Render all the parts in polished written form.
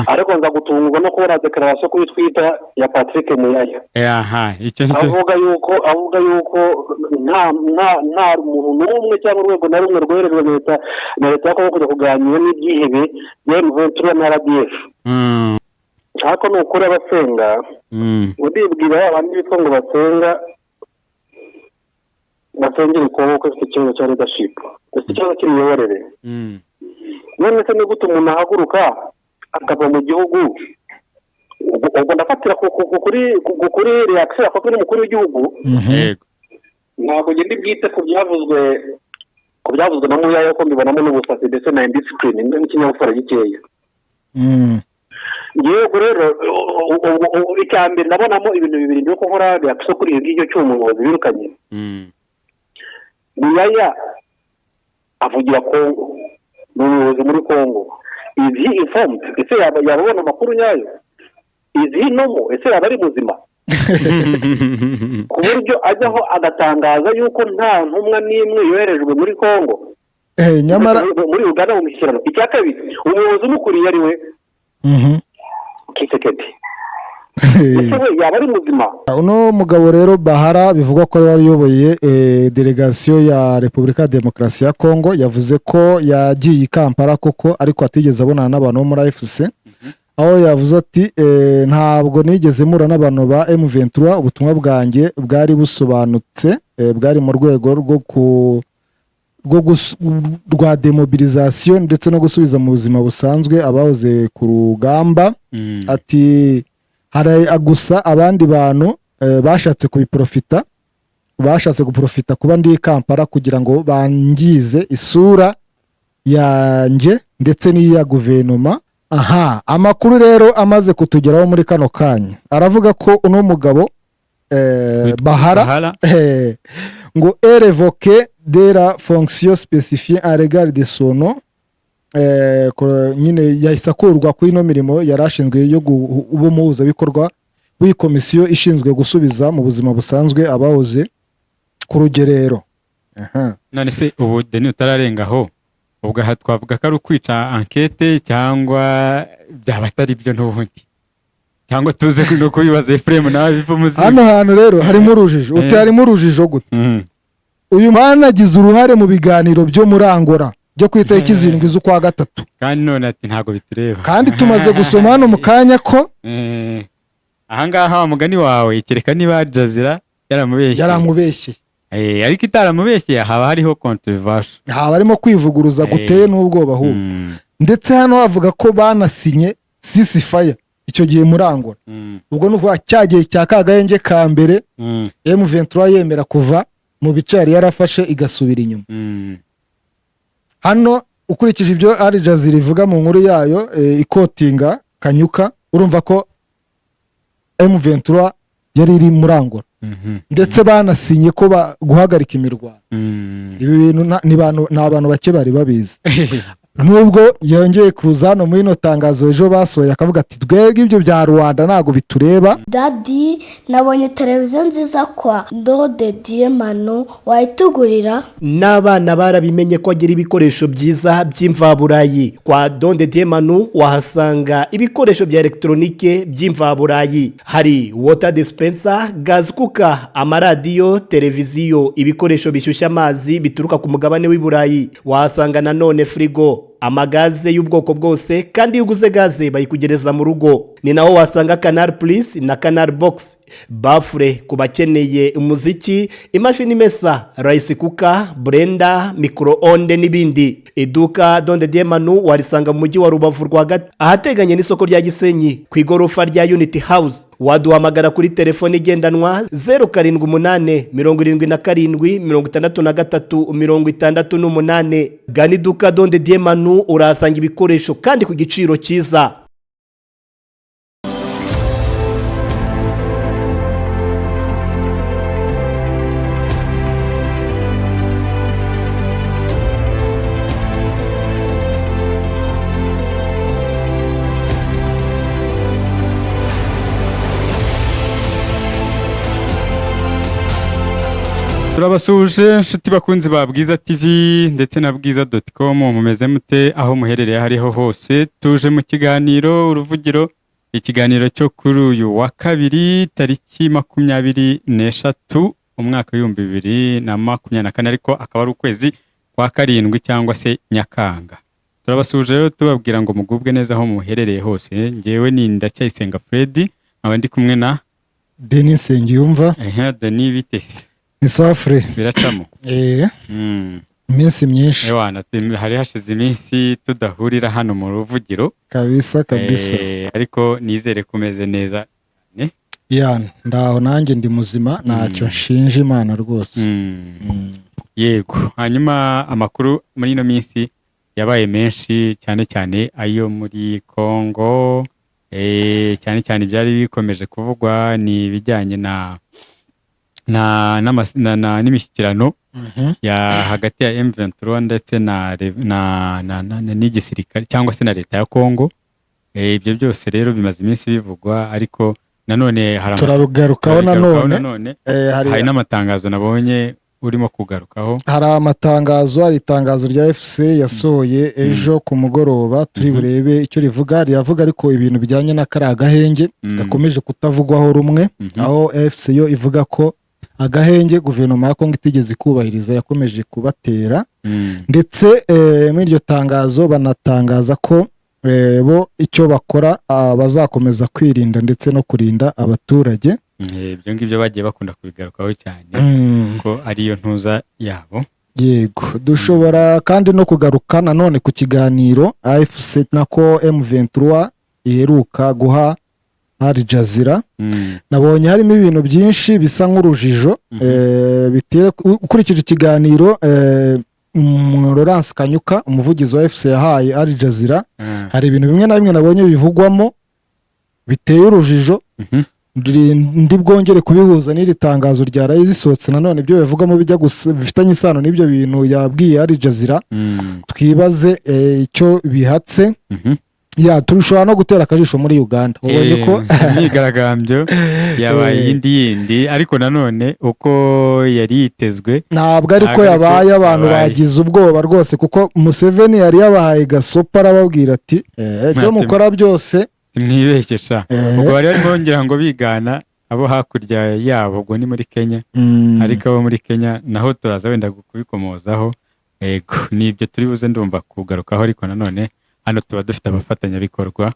Ariko nza gutungurwa no kubona déclaration kuri Twitter ya Patrick Muyaya. Aha, icyo nicyo. Avuga yuko nta muntu n'umwe cyangwa urwego na rumwe rwoherejwe na leta ya Kongo kujya kuganira n'ibyihebe bya M23 na RDF. Ariko ni ukuri, abasenga, ndibwira ba bandi bitwa ngo basenga, basengera Kongo, ko ifite ikibazo cya leadership, ifite ikibazo cy'imiyoborere. None se ni gute umuntu ahaguruka akava mu gihugu? Ubwo ndafatira kuri réaction yakozwe n'umukuru w'igihugu. Ntabwo ngenda bwite ku byavuzwe na Muyaya, ko mbibonamo n'ubusasi ndetse na indiscipline n'ikinyabupfura gikeya. Yego rero, icya mbere ndabonamo ibintu bibiri mbere yuko nkora réaction kuri iyo ngicyo cy'umuyobozi birukanye. Muyaya avugira Kongo, ni umuyobozi muri Kongo. Is he informed? Ese yaba abona amakuru nyayo? Is he normal? Ese yaba ari muzima ku buryo ajyaho agatangaza yuko nta ntumwa n'imwe yoherejwe muri Kongo, Nyamara muri Uganda mu mishyikirano? Icya kabiri, umuyobozi umukuriye ari we Tshisekedi, ese we yaba ari muzima? Uno mugabo rero Bahara, bivugwa ko wari uyoboye délégation ya Repubulika ya Demokarasi ya Kongo, yavuze ko yagiye i Kampala koko, ariko atigeze abonana n'abantu bo muri AFC, aho yavuze ati: "Ntabwo nigeze mpura n'abantu ba M23. Ubutumwa bwanjye bwari busobanutse, bwari mu rwego rwo ku rwo gus- rwa démobilisation ndetse no gusubiza mu buzima busanzwe abahoze ku rugamba." Ati hari gusa abandi bantu bashatse kubiprofita, bashatse guprofita kuba ndi i Kampala kugira ngo bangize isura yanjye ndetse n'iya guverinoma. Aha amakuru rero amaze kutugeraho muri kano kanya aravuga ko uno mugabo Witwa Bahara, Bahara. Ngo est révoqué de la fonction spécifiée à l'égard de son nom. Nyine yahise akurwa kuri ino mirimo yari ashinzwe yo kuba umuhuzabikorwa w'iyi komisiyo ishinzwe gusubiza mu buzima busanzwe abahoze ku rugerero. Aha. None se ubu, Deni, utararengaho, ubwo aha twavuga ko ari ukwica enquête cyangwa byaba atari byo n'ubundi, cyangwa tuze no kubibaza Efuremu nawe biva muzi? Hano hantu rero harimo urujijo. Uti harimo urujijo gute? Uyu mwana agize uruhare mu biganiro byo muri Angola byo ku itariki 7 z'ukwa gatatu. Kandi none ati ntabwo bitureba. Kandi tumaze gusoma hano mu kanya ko Ahangaha wa mugani wawe, kereka niba Al Jazeera yaramubeshye. Yaramubeshyeye. Ariko itaramubeshye haba hariho controversy. Haba harimo kwivuguruza guteye n'ubwoba ahubwo. Ndetse hano bavuga ko banasinye ceasefire icyo gihe muri Angola. Ubwo ni ukuvuga cya gihe cya kagahenge ka mbere, M23 yemera kuva mu bice yari yarafashe igasubira inyuma. Hano ukurikije ibyo Al Jazeera ivuga mu nkuru yayo, ikotinga Kanyuka, urumva ko M23 yari iri muri Angola, ndetse banasinye ko guhagarika imirwano. Ibi bintu ni abantu bake bari babizi, nubwo yongeye kuza hano muri ino tangazo ejo basohoye akavuga ati: "Twebwe ibyo bya Rwanda ntabwo bitureba." Daddy, nabonye televiziyo nziza kwa Dode Diyemano, wayitugurira? N'abana barabimenye ko agira ibikoresho byiza by'imvaburayi. Kwa Donde Diemanu wahasanga ibikoresho bya elegitoronike by'imvaburayi, hari water dispenser, gas cooker, amaradiyo, televiziyo, ibikoresho bishyushya amazi bituruka ku mugabane w'i Burayi. Wahasanga nanone firigo, amagaze y'ubwoko bwose, kandi iyo uguze gaze bayikugereza mu rugo. Ni naho wasanga Canal Plus na Canal Box, baffle ku bakeneye umuziki, imashini imesa, rice cooker, blender, micro-onde n'ibindi. Iduka Donde Diemanu warisanga mu mujyi wa Rubavu rwagati, ahateganye n'isoko rya Gisenyi, ku igorofa rya Unity House. Waduhamagara kuri telefone igendanwa 0787 77 63 68. Gana iduka Donde Diemanu, urahasanga ibikoresho kandi ku giciro cyiza. Turabasuhuje inshuti bakunzi ba Bwiza TV ndetse na bwiza.com. Mumeze mute aho muherereye aho ariho hose? Tuje mu kiganiro Uruvugiro, ikiganiro cyo kuri uyu wa kabiri, tariki 23, umwaka w'2024, ariko akaba ari ukwezi kwa karindwi cyangwa se Nyakanga. Turabasuhuje rero, tubabwira ngo mugubwe neza aho muherereye hose. Ngewe ni Ndacyayisenga Fred, nkaba ndi kumwe na Denis Nsengiyumva. Ehe, Denis, bite? Ni safure. Biracamo. Eh, iminsi myinshi. Ewana, hari hashize iminsi tudahurira hano mu Ruvugiro. Kabisa kabisa. Ariko nizere ko umeze neza cyane. Ya, ndaho nanjye ndi muzima, ntacyo nshinja Imana rwose. Yego, hanyuma amakuru muri ino minsi yabaye menshi, cyane cyane ayo muri Congo. Cyane cyane ibyari bikomeje kuvugwa ni ibijyanye na n'imishyikirano ya hagati ya M23 ndetse na re- na na na- na- n'igisirikare cyangwa se na leta ya Congo. Ibyo byose rero bimaze iminsi bivugwa, ariko nanone hari Turabigarukaho. turabigarukaho. Nanone Nanone hari hari n'amatangazo nabonye urimo kugarukaho. Hari amatangazo, hari itangazo rya AFC yasohoye ejo ku mugoroba, turi burebe icyo rivuga. Riravuga ariko ibintu bijyanye na kariya gahenge gakomeje kutavugwaho rumwe, aho AFC yo ivuga ko agahenge guverinoma ya Kongo itigeze ikubahiriza, yakomeje kubatera. Ndetse muri iryo tangazo banatangaza ko bo icyo bakora, bazakomeza kwirinda ndetse no kurinda abaturage. Ibyo ngibyo bagiye bakunda kubigarukaho cyane ko ariyo ntuza yabo. Yego, dushobora kandi no kugaruka nanone ku kiganiro AFC nako M23 iheruka guha Al Jazeera. Nabonye harimo ibintu byinshi bisa nk'urujijo, ukurikije ikiganiro Lawrence Kanyuka, umuvugizi wa AFC, yahaye Al Jazeera. Hari ibintu bimwe na bimwe nabonye bivugwamo biteye urujijo. Ndi bwongere kubihuza n'iri tangazo ryaraye risohotse nanone, ibyo bivugamo bijya gusa, bifitanye isano n'ibyo bintu yabwiye Al Jazeera. Twibaze icyo bihatse. Ya, turashobora no gutera akajisho muri Uganda, ubonye ko Imyigaragambyo yabaye iyindi yindi, ariko nanone uko yari yitezwe ntabwo ariko ntabwo ariko yabaye. Abantu yabaye. Bagize ubwoba rwose, kuko Museveni yari yabahaye gasopo, arababwira ati: "Ibyo mukora byose Mwibeshye sha." Ubwo bari barimo ngira ngo bigana abo hakurya yabo, ubwo ni muri Kenya. Ariko abo muri Kenya naho turaza wenda kubikomozaho. Yego, ni ibyo turi buze ndumva kugarukaho, ariko nanone hano tuba dufite abafatanyabikorwa.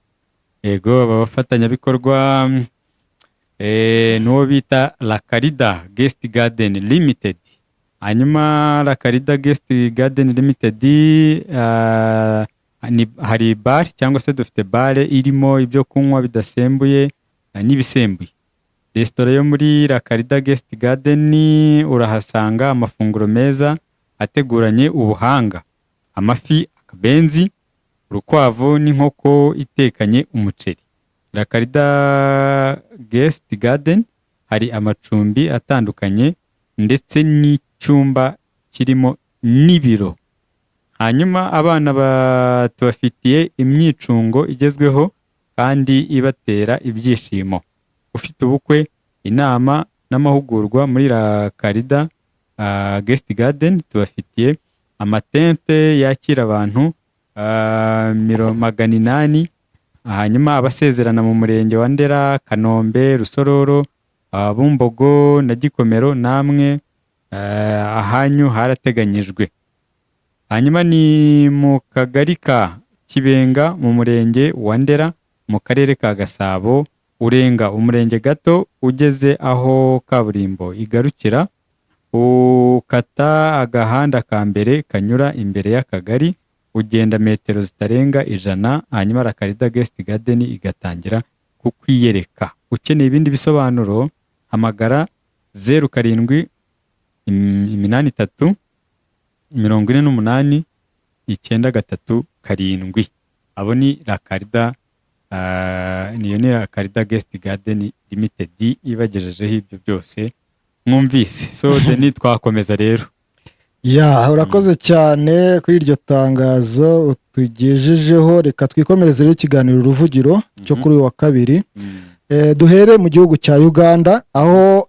Yego, aba bafatanyabikorwa n'uwo bita Lakarida Guest Garden Limited. Hanyuma Lakarida Guest Garden Limited, hari bar cyangwa se dufite bar irimo ibyo kunywa bidasembuye n'ibisembuye. Resitora yo muri Lakarida Guest Garden urahasanga amafunguro meza ateguranye ubuhanga: amafi, akabenzi, urukwavu n'inkoko itekanye umuceri. Lakarida Guest Garden hari amacumbi atandukanye ndetse n'icyumba kirimo n'ibiro. Hanyuma abana tubafitiye imyicungo igezweho kandi ibatera ibyishimo. Ufite ubukwe, inama n'amahugurwa, muri Lakarida Guest Garden tubafitiye amatente yakira abantu 800. Hanyuma abasezerana mu murenge wa Ndera, Kanombe, Rusororo, Bumbogo na Gikomero, namwe ahanyu harateganyijwe. Hanyuma ni mu kagari ka Kibenga, mu murenge wa Ndera, mu karere ka Gasabo. Urenga umurenge gato, ugeze aho kaburimbo igarukira, ukata agahanda ka mbere kanyura imbere y'akagari, ugenda metero zitarenga 100, hanyuma Rakarida Guest Garden igatangira kukwiyereka. Ukeneye ibindi bisobanuro, hamagara 0783 48 937. Abo ni Rakarida, niyo ni Rakarida Guest Garden Limited ibagejejeho ibyo byose mwumvise. So Denis, twakomeza rero. Ya, urakoze cyane kuri iryo tangazo utugejejeho. Reka twikomereze rero ikiganiro Uruvugiro cyo kuri uyu wa kabiri. Duhere mu gihugu cya Uganda, aho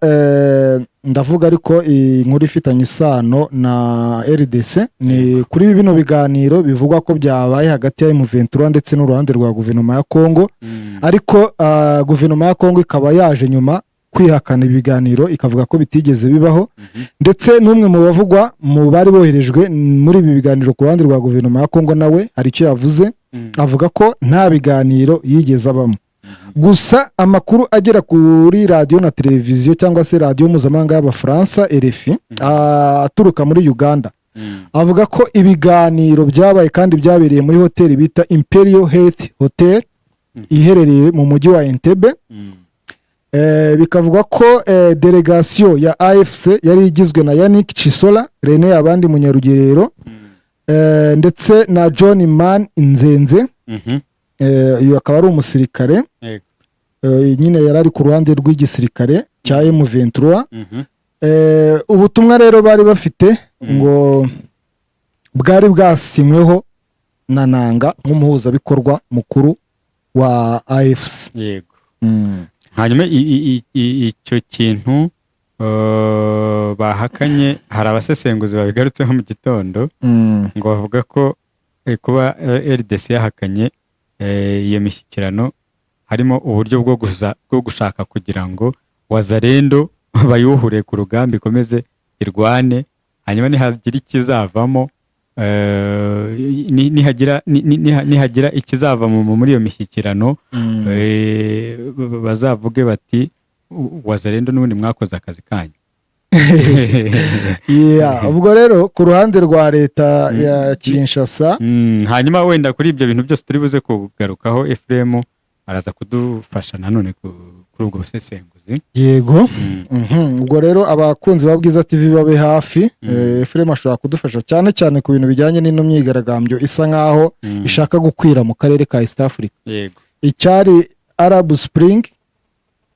ndavuga ariko inkuru ifitanye isano na RDC ni kuri bino biganiro bivugwa ko byabaye hagati ya M23 ndetse n'uruhande rwa guverinoma ya Congo, ariko guverinoma ya Congo ikaba yaje nyuma kwihakana ibiganiro, ikavuga ko bitigeze bibaho. Ndetse n'umwe mu bavugwa mu bari boherejwe muri ibi biganiro ku ruhande rwa guverinoma ya Congo nawe hari icyo yavuze, avuga ko nta biganiro yigeze abamo. Gusa amakuru agera kuri radiyo na televiziyo, cyangwa se radiyo mpuzamahanga y'Abafaransa RFI, aturuka muri Uganda, avuga ko ibiganiro byabaye kandi byabereye muri hoteli bita Imperial Health Hotel iherereye mu mujyi wa Entebbe. Bikavugwa ko délégation ya AFC yari igizwe na Yannick Chisola, Rene Abandi Munyarugerero, ndetse na John Man Nzenze. Uyu akaba ari umusirikare. Nyine yari ari ku ruhande rw'igisirikare cya M23. Ubutumwa rero bari bafite ngo bwari bwasinyweho na Nanga nk'umuhuzabikorwa mukuru wa AFC. Hanyuma icyo kintu bahakanye, hari abasesenguzi babigarutseho mu gitondo, ngo bavuga ko kuba RDC yahakanye iyo mishyikirano harimo uburyo bwo gushaka kugira ngo Wazalendo bayuhure ku rugamba, ikomeze irwane, hanyuma nihagira ikizavamo nihagira ikizava muri iyo mishyikirano, bazavuge bati: "Wazalendo n'ubundi mwakoze akazi kanyu." Yeah, ubwo rero ku ruhande rwa leta ya Kinshasa. Hanyuma wenda kuri ibyo bintu byose turi buze kugarukaho, Ephraim araza kudufasha nanone kuri ubwo busesenguzi. Yego. Ubwo rero abakunzi ba Bwiza TV babe hafi. Ephraim ashobora kudufasha cyane cyane ku bintu bijyanye n'ino myigaragambyo isa nkaho ishaka gukwira mu karere ka East Africa. Icyari Arab Spring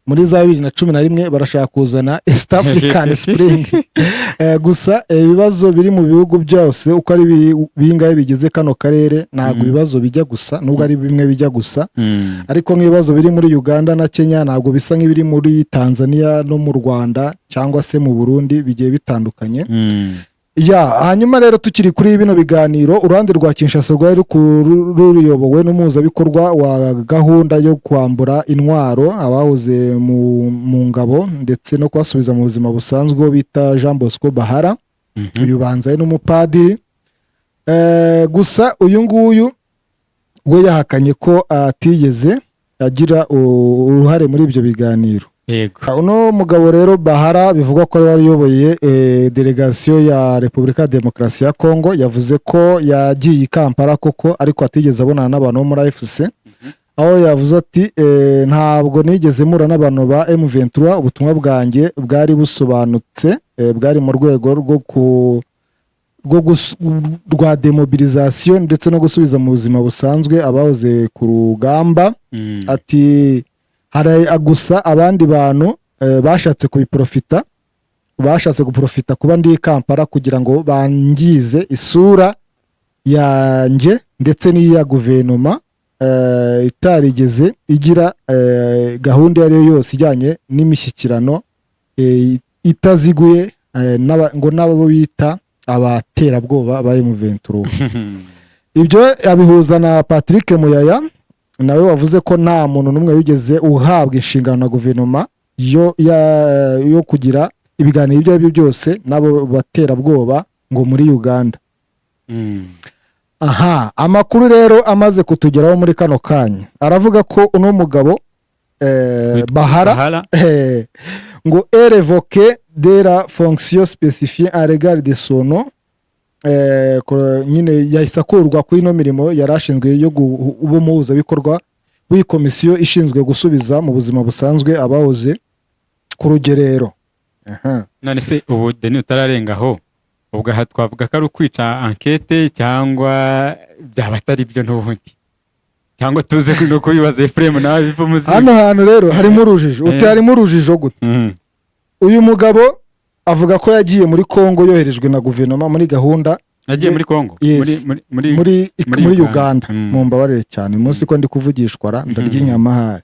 muri za 2011 barashaka kuzana East African Spring. Gusa ibibazo biri mu bihugu byose uko ari bingahe bigize kano karere ntabwo ibibazo bijya gusa, nubwo ari bimwe bijya gusa, ariko nk'ibibazo biri muri Uganda na Kenya ntabwo bisa nk'ibiri muri Tanzania no mu Rwanda cyangwa se mu Burundi, bigiye bitandukanye. Ya, hanyuma rero tukiri kuri bino biganiro, uruhande rwa Kinshasa rwari ruyobowe n'umuhuzabikorwa wa gahunda yo kwambura intwaro abahoze mu ngabo ndetse no kubasubiza mu buzima busanzwe, uwo bita Jean Bosco Bahara. Uyu banza ari n'umupadiri. Gusa uyu nguyu we yahakanye ko atigeze agira uruhare muri ibyo biganiro. Uno mugabo rero Bahara, bivugwa ko ari wari uyoboye délégation ya Repubulika ya Demokarasi ya Kongo, yavuze ko yagiye i Kampala koko, ariko atigeze abonana n'abantu bo muri AFC, aho yavuze ati: "Ntabwo nigeze mpura n'abantu ba M23. Ubutumwa bwanjye bwari busobanutse, bwari mu rwego rwa démobilisation ndetse no gusubiza mu buzima busanzwe abahoze ku rugamba." Ati hari gusa abandi bantu bashatse kubiprofita, bashatse guprofita kuba ndi i Kampala kugira ngo bangize isura yanjye ndetse n'iya guverinoma itarigeze igira gahunda iyo ari yo yose ijyanye n'imishyikirano itaziguye ngo n'abo bita abaterabwoba ba M23. Ibyo abihuza na Patrick Muyaya, nawe wavuze ko nta muntu n'umwe wigeze uhabwa inshingano na guverinoma yo kugira ibiganiro ibyo ari byo byose n'abo baterabwoba ngo muri Uganda. Aha amakuru rero amaze kutugeraho muri kano kanya aravuga ko uno mugabo Witwa Bahara, Bahara. Ngo est révoqué de la fonction spécifiée à l'égard de son nom. Nyine yahise akurwa kuri ino mirimo yari ashinzwe yo kuba umuhuzabikorwa w'iyi komisiyo ishinzwe gusubiza mu buzima busanzwe abahoze ku rugerero. Aha. None se ubu Deni, utararengaho, ubwo aha twavuga ko ari ukwica enquête cyangwa byaba atari byo n'ubundi, cyangwa tuze no kubibaza Ephraim nawe biva muzi? Hano hantu rero harimo urujijo. Uti harimo urujijo gute? Uyu mugabo avuga ko yagiye muri Congo yoherejwe na guverinoma muri gahunda Yagiye muri Congo? Yes. Muri Muri muri Uganda. Mumbabarire cyane, umunsi ko ndi kuvugishwa ra ndarya inyama ahari.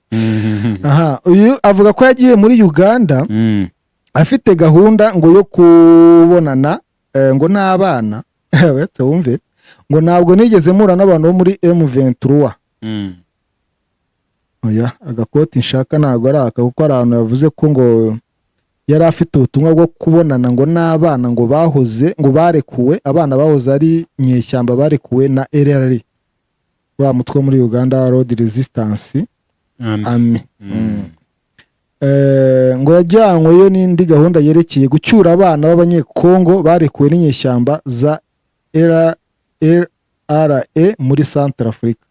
Aha uyu avuga ko yagiye muri Uganda afite gahunda ngo yo kubonana ngo n'abana. Uretse wumve ngo: "Ntabwo nigeze mpura n'abantu bo muri M23." Oya, agakoti nshaka ntabwo ari aka, kuko hari ahantu yavuze ko ngo yari afite ubutumwa bwo kubonana ngo n'abana ngo bahoze, ngo barekuwe, abana bahoze ari inyeshyamba barekuwe na LRA, wa mutwe wo muri Uganda, Road Resistance Army. Army. Ngo yajyanyweyo n'indi gahunda yerekeye gucyura abana b'Abanyekongo barekuwe n'inyeshyamba za LRA muri Central Africa.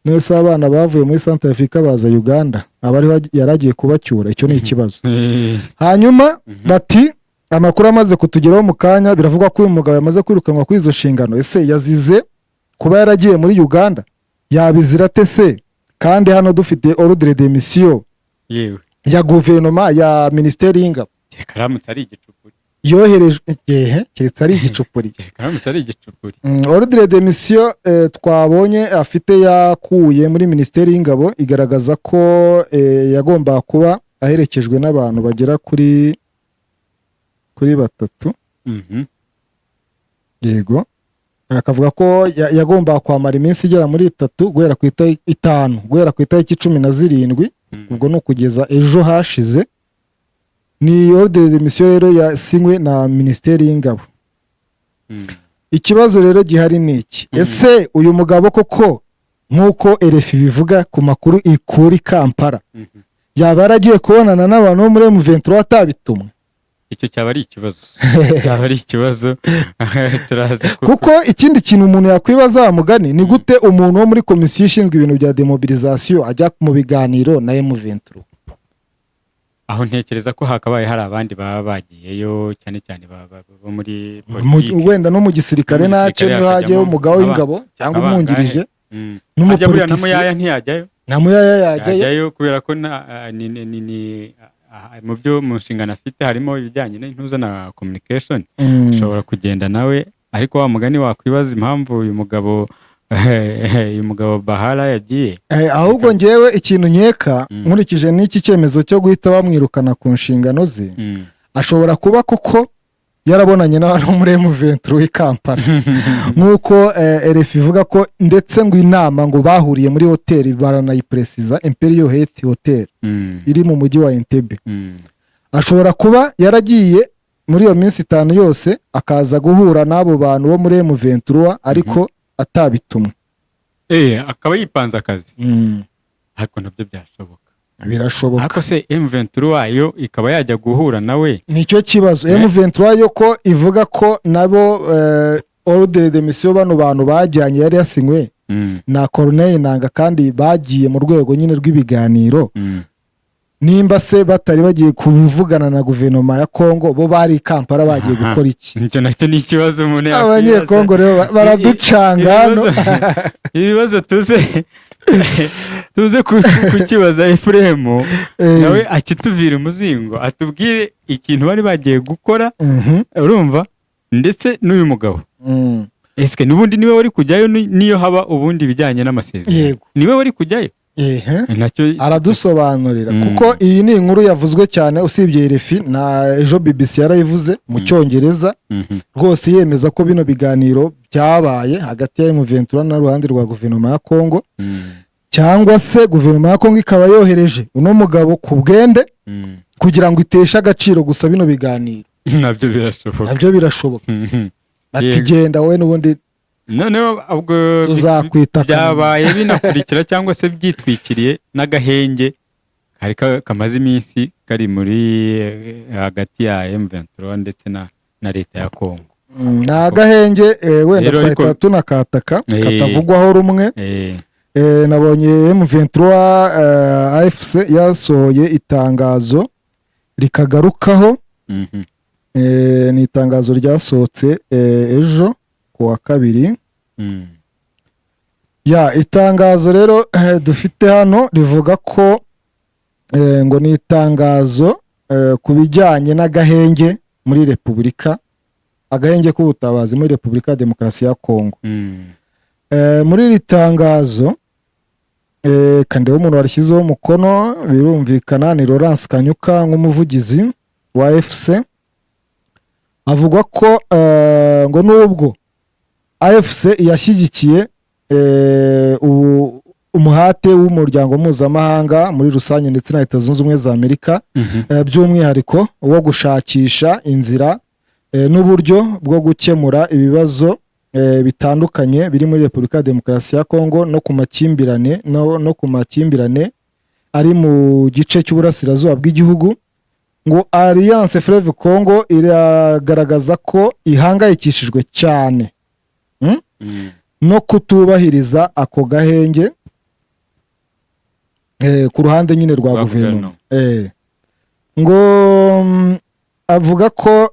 None se abana bavuye muri Central Africa baza Uganda, aba ariho yari agiye kubacyura? Icyo ni ikibazo. Hanyuma bati amakuru amaze kutugeraho mu kanya, biravugwa ko uyu mugabo yamaze kwirukanwa kuri izo nshingano. Ese yazize kuba yaragiye muri Uganda? Yabizira ate se kandi hano dufite ordre de mission ya guverinoma, ya Minisiteri y'Ingabo? Kereka aramutse ari igicupuri. Yoherejwe ehe, keretse ari igicupuri. Kereka aramutse ari igicupuri. Ordre de mission twabonye afite yakuye muri Minisiteri y'Ingabo igaragaza ko yagombaga kuba aherekejwe n'abantu bagera kuri batatu. Yego, akavuga ko yagombaga kwamara iminsi igera muri 3, guhera ku itariki 5, guhera ku itariki 17. Ubwo ni ukugeza ejo hashize. Ni ordre de mission rero yasinywe na Minisiteri y'Ingabo. Ikibazo rero gihari ni iki: ese uyu mugabo koko, nk'uko RFI bivuga ku makuru ikura i Kampala, yaba yaragiye kubonana n'abantu bo muri M23 atabitumwe? Icyo cyaba ari ikibazo, cyaba ari ikibazo, turaza Kuko ikindi kintu umuntu yakwibaza wa mugani, ni gute umuntu wo muri komisiyo ishinzwe ibintu bya demobilisation ajya mu biganiro na M23? Aho ntekereza ko hakabaye hari abandi baba bagiyeyo, cyane cyane bo muri politiki. Wenda no mu gisirikare No mu nacyo gisirikare niho hajyayo hakajyamo umugaba w'ingabo cyangwa umwungirije Harya buriya na n'umupolitisi. Muyaya ntiyajyayo? Na Muyaya yajyayo. Yajyayo, kubera ko na ni, ni, ni, ni, mu byo mu nshingano afite harimo ibijyanye n'intuza na communication. Ashobora kugenda nawe, ariko wa mugani wakwibaza impamvu uyu mugabo Bahara yagiye. Ahubwo ngewe ikintu nkeka, nkurikije n'iki cyemezo cyo guhita bamwirukana ku nshingano ze, ashobora kuba koko yarabonanye n'abantu bo muri M23 i Kampala, nk'uko RFI ivuga ko ndetse ngo inama ngo bahuriye muri hoteli, baranayipresiza, Imperial Health Hotel iri mu mujyi wa Entebbe. Ashobora kuba yaragiye muri iyo minsi 5 yose, akaza guhura n'abo bantu bo muri M23 ariko atabitumwe. Akaba yipanze akazi, ariko nabyo byashoboka. Birashoboka. Ariko se M23 yo ikaba yajya guhura nawe? Nicyo kibazo. M23 yo ko ivuga ko nabo ordre de mission bano bantu bajyanye yari yasinywe na Corneille Nanga, kandi bagiye mu rwego nyine rw'ibiganiro. Nimba se batari bagiye kuvugana na guverinoma ya Kongo, bo bari i Kampala bagiye gukora iki? Icyo nacyo ni ikibazo umuntu yakwibaza. Abanyekongo rero baraducanga hano. Ibibazo tuze kukibaza Efuremu, nawe akituvira umuzingo, atubwire ikintu bari bagiye gukora. Urumva, ndetse n'uyu mugabo, ese n'ubundi niwe wari kujyayo niyo haba ubundi ibijyanye n'amasezerano? Yego. Niwe wari kujyayo? Nacyo Aradusobanurira, kuko iyi ni inkuru yavuzwe cyane. Usibye RFI, na ejo BBC yarayivuze mu Cyongereza rwose, yemeza ko bino biganiro byabaye hagati ya M23 n'uruhande rwa guverinoma ya Kongo, cyangwa se guverinoma ya Kongo ikaba yohereje uno mugabo ku bwende kugira ngo iteshe agaciro gusa bino biganiro. Nabyo birashoboka. Nabyo birashoboka. Ati: "Genda wowe n'ubundi Noneho ubwo tuzakwita." byabaye binakurikira cyangwa se byitwikiriye n'agahenge kari kamaze iminsi kari muri hagati ya M23 ndetse na leta ya Kongo. Ni agahenge wenda Rero twahita tunakataka katavugwaho rumwe. Nabonye M23 AFC yasohoye itangazo rikagarukaho. Ni itangazo ryasohotse ejo ku wa kabiri. Ya itangazo rero dufite hano rivuga ko ngo ni itangazo ku bijyanye n'agahenge muri Repubulika agahenge k'ubutabazi muri Repubulika ya Demokarasi ya Kongo. Muri iri tangazo, kandeba umuntu warishyizeho umukono, birumvikana ni Lawrence Kanyuka nk'umuvugizi wa AFC. Avuga ko ngo nubwo AFC yashyigikiye umuhate w'umuryango mpuzamahanga muri rusange ndetse na Leta Zunze Ubumwe za Amerika, by'umwihariko wo gushakisha inzira n'uburyo bwo gukemura ibibazo bitandukanye biri muri Repubulika ya Demokarasi ya Kongo no ku makimbirane ari mu gice cy'uburasirazuba bw'igihugu, ngo Alliance Fleuve Congo iragaragaza ko ihangayikishijwe cyane no kutubahiriza ako gahenge ku ruhande nyine rwa Rwa guverinoma. guverinoma. Ngo avuga ko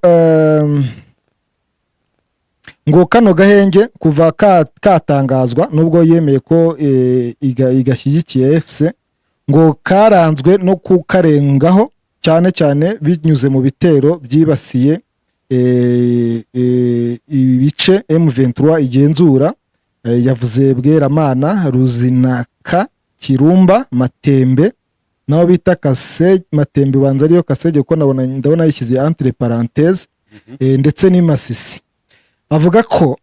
ngo kano gahenge kuva katangazwa, nubwo yemeye ko igashyigikiye AFC, ngo karanzwe no kukarengaho, cyane cyane binyuze mu bitero byibasiye ibice M23 igenzura. Yavuze Bweramana, Ruzinaka, Kirumba, Matembe naho bita Kasege. Matembe ubanza ariyo Kasege, kuko ndabona yishyize entre parenthèse, ndetse n'i Masisi. Avuga ko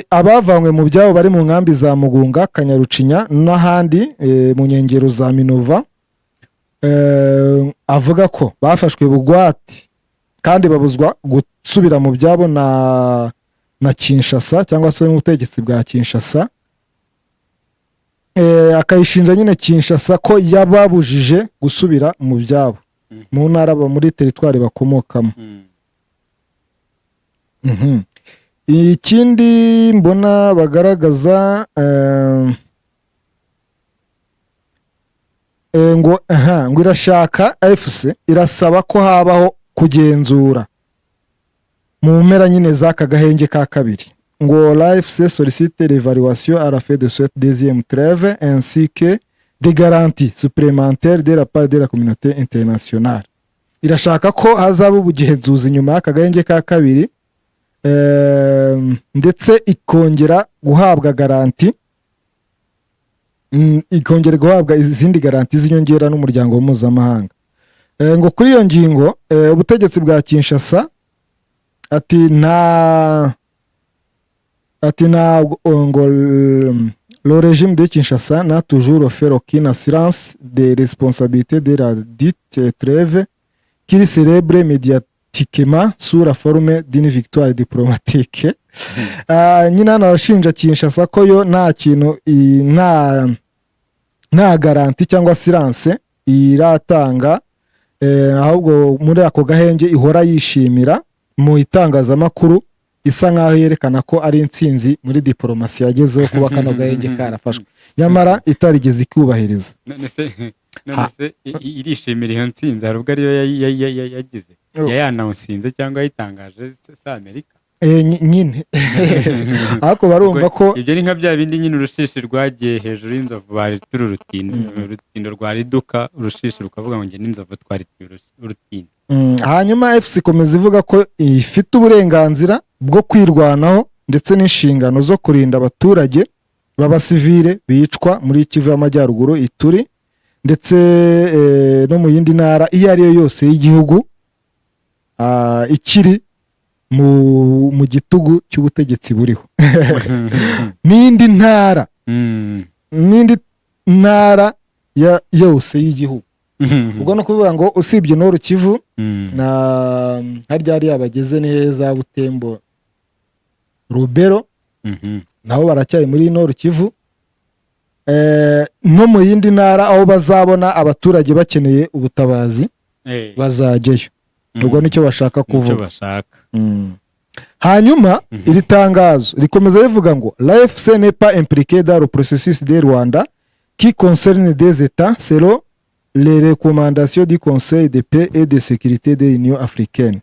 abavanywe mu byabo bari mu nkambi za Mugunga, Kanyarucinya n'ahandi mu nkengero za Minova. Avuga ko bafashwe bugwate kandi babuzwa gusubira mu byabo na Kinshasa cyangwa se n'ubutegetsi bwa Kinshasa. Akayishinja nyine Kinshasa ko yababujije gusubira mu byabo, mu ntara muri teritwari bakomokamo. Ikindi mbona bagaragaza, ngo aha ngo irashaka, AFC irasaba ko habaho kugenzura mu mpera nyine z'aka gahenge ka kabiri. Ngo l'AFC sollicite l'évaluation à la fin de cette deuxième trêve ainsi que des garanties supplémentaires de la part de la communauté internationale. Irashaka ko hazaba ubugenzuzi nyuma y'aka gahenge ka kabiri, ndetse ikongera guhabwa garantie, ikongera guhabwa izindi garantie z'inyongera n'umuryango mpuzamahanga. Ngo kuri iyo ngingo, ubutegetsi bwa Kinshasa, ati ntabwo ngo le régime de Kinshasa n'a toujours offert aucune assurance de responsabilité de la dite trêve qu'il célèbre médiatiquement sous la forme d'une victoire diplomatique. Nyine hano arashinja Kinshasa ko yo nta kintu nta garantie cyangwa assurance iratanga, ahubwo muri ako gahenge ihora yishimira mu itangazamakuru, isa nkaho yerekana ko ari intsinzi muri diporomasi yagezeho kuba kano gahenge karafashwe, nyamara itarigeze ikubahiriza. None se irishimira iyo ntsinzi? Hari ubwo ariyo yagize yayanawusinze cyangwa yayitangaje se Amerika? Nyine ariko barumva ko Ibyo ni nka bya bindi nyine, urushishi rwagiye hejuru y'inzovu, bari turi urutindo, urutindo rwariduka, urushishi rukavuga ngo njye n'inzovu twarituye urutindo. Hanyuma AFC ikomeza ivuga ko ifite uburenganzira bwo kwirwanaho ndetse n'inshingano zo kurinda abaturage b'abasivile bicwa muri Kivu y'Amajyaruguru, Ituri ndetse no mu yindi ntara iyo ari yo yose y'igihugu ikiri mu gitugu cy'ubutegetsi buriho, n'indi ntara n'indi ntara yose y'igihugu. Ubwo ni ukuvuga ngo usibye Nord Kivu na harya hariya bageze ni heza, Butembo, Rubero, nabo baracyari muri Nord Kivu, no mu yindi ntara aho bazabona abaturage bakeneye ubutabazi bazajyayo. Ubwo nicyo bashaka nicyo kuvuga. bashaka. Hanyuma iri tangazo rikomeza rivuga ngo l'AFC n'est pas impliquée dans le processus de Luanda qui concerne des États selon les recommandations du Conseil de paix et de sécurité de l'Union africaine.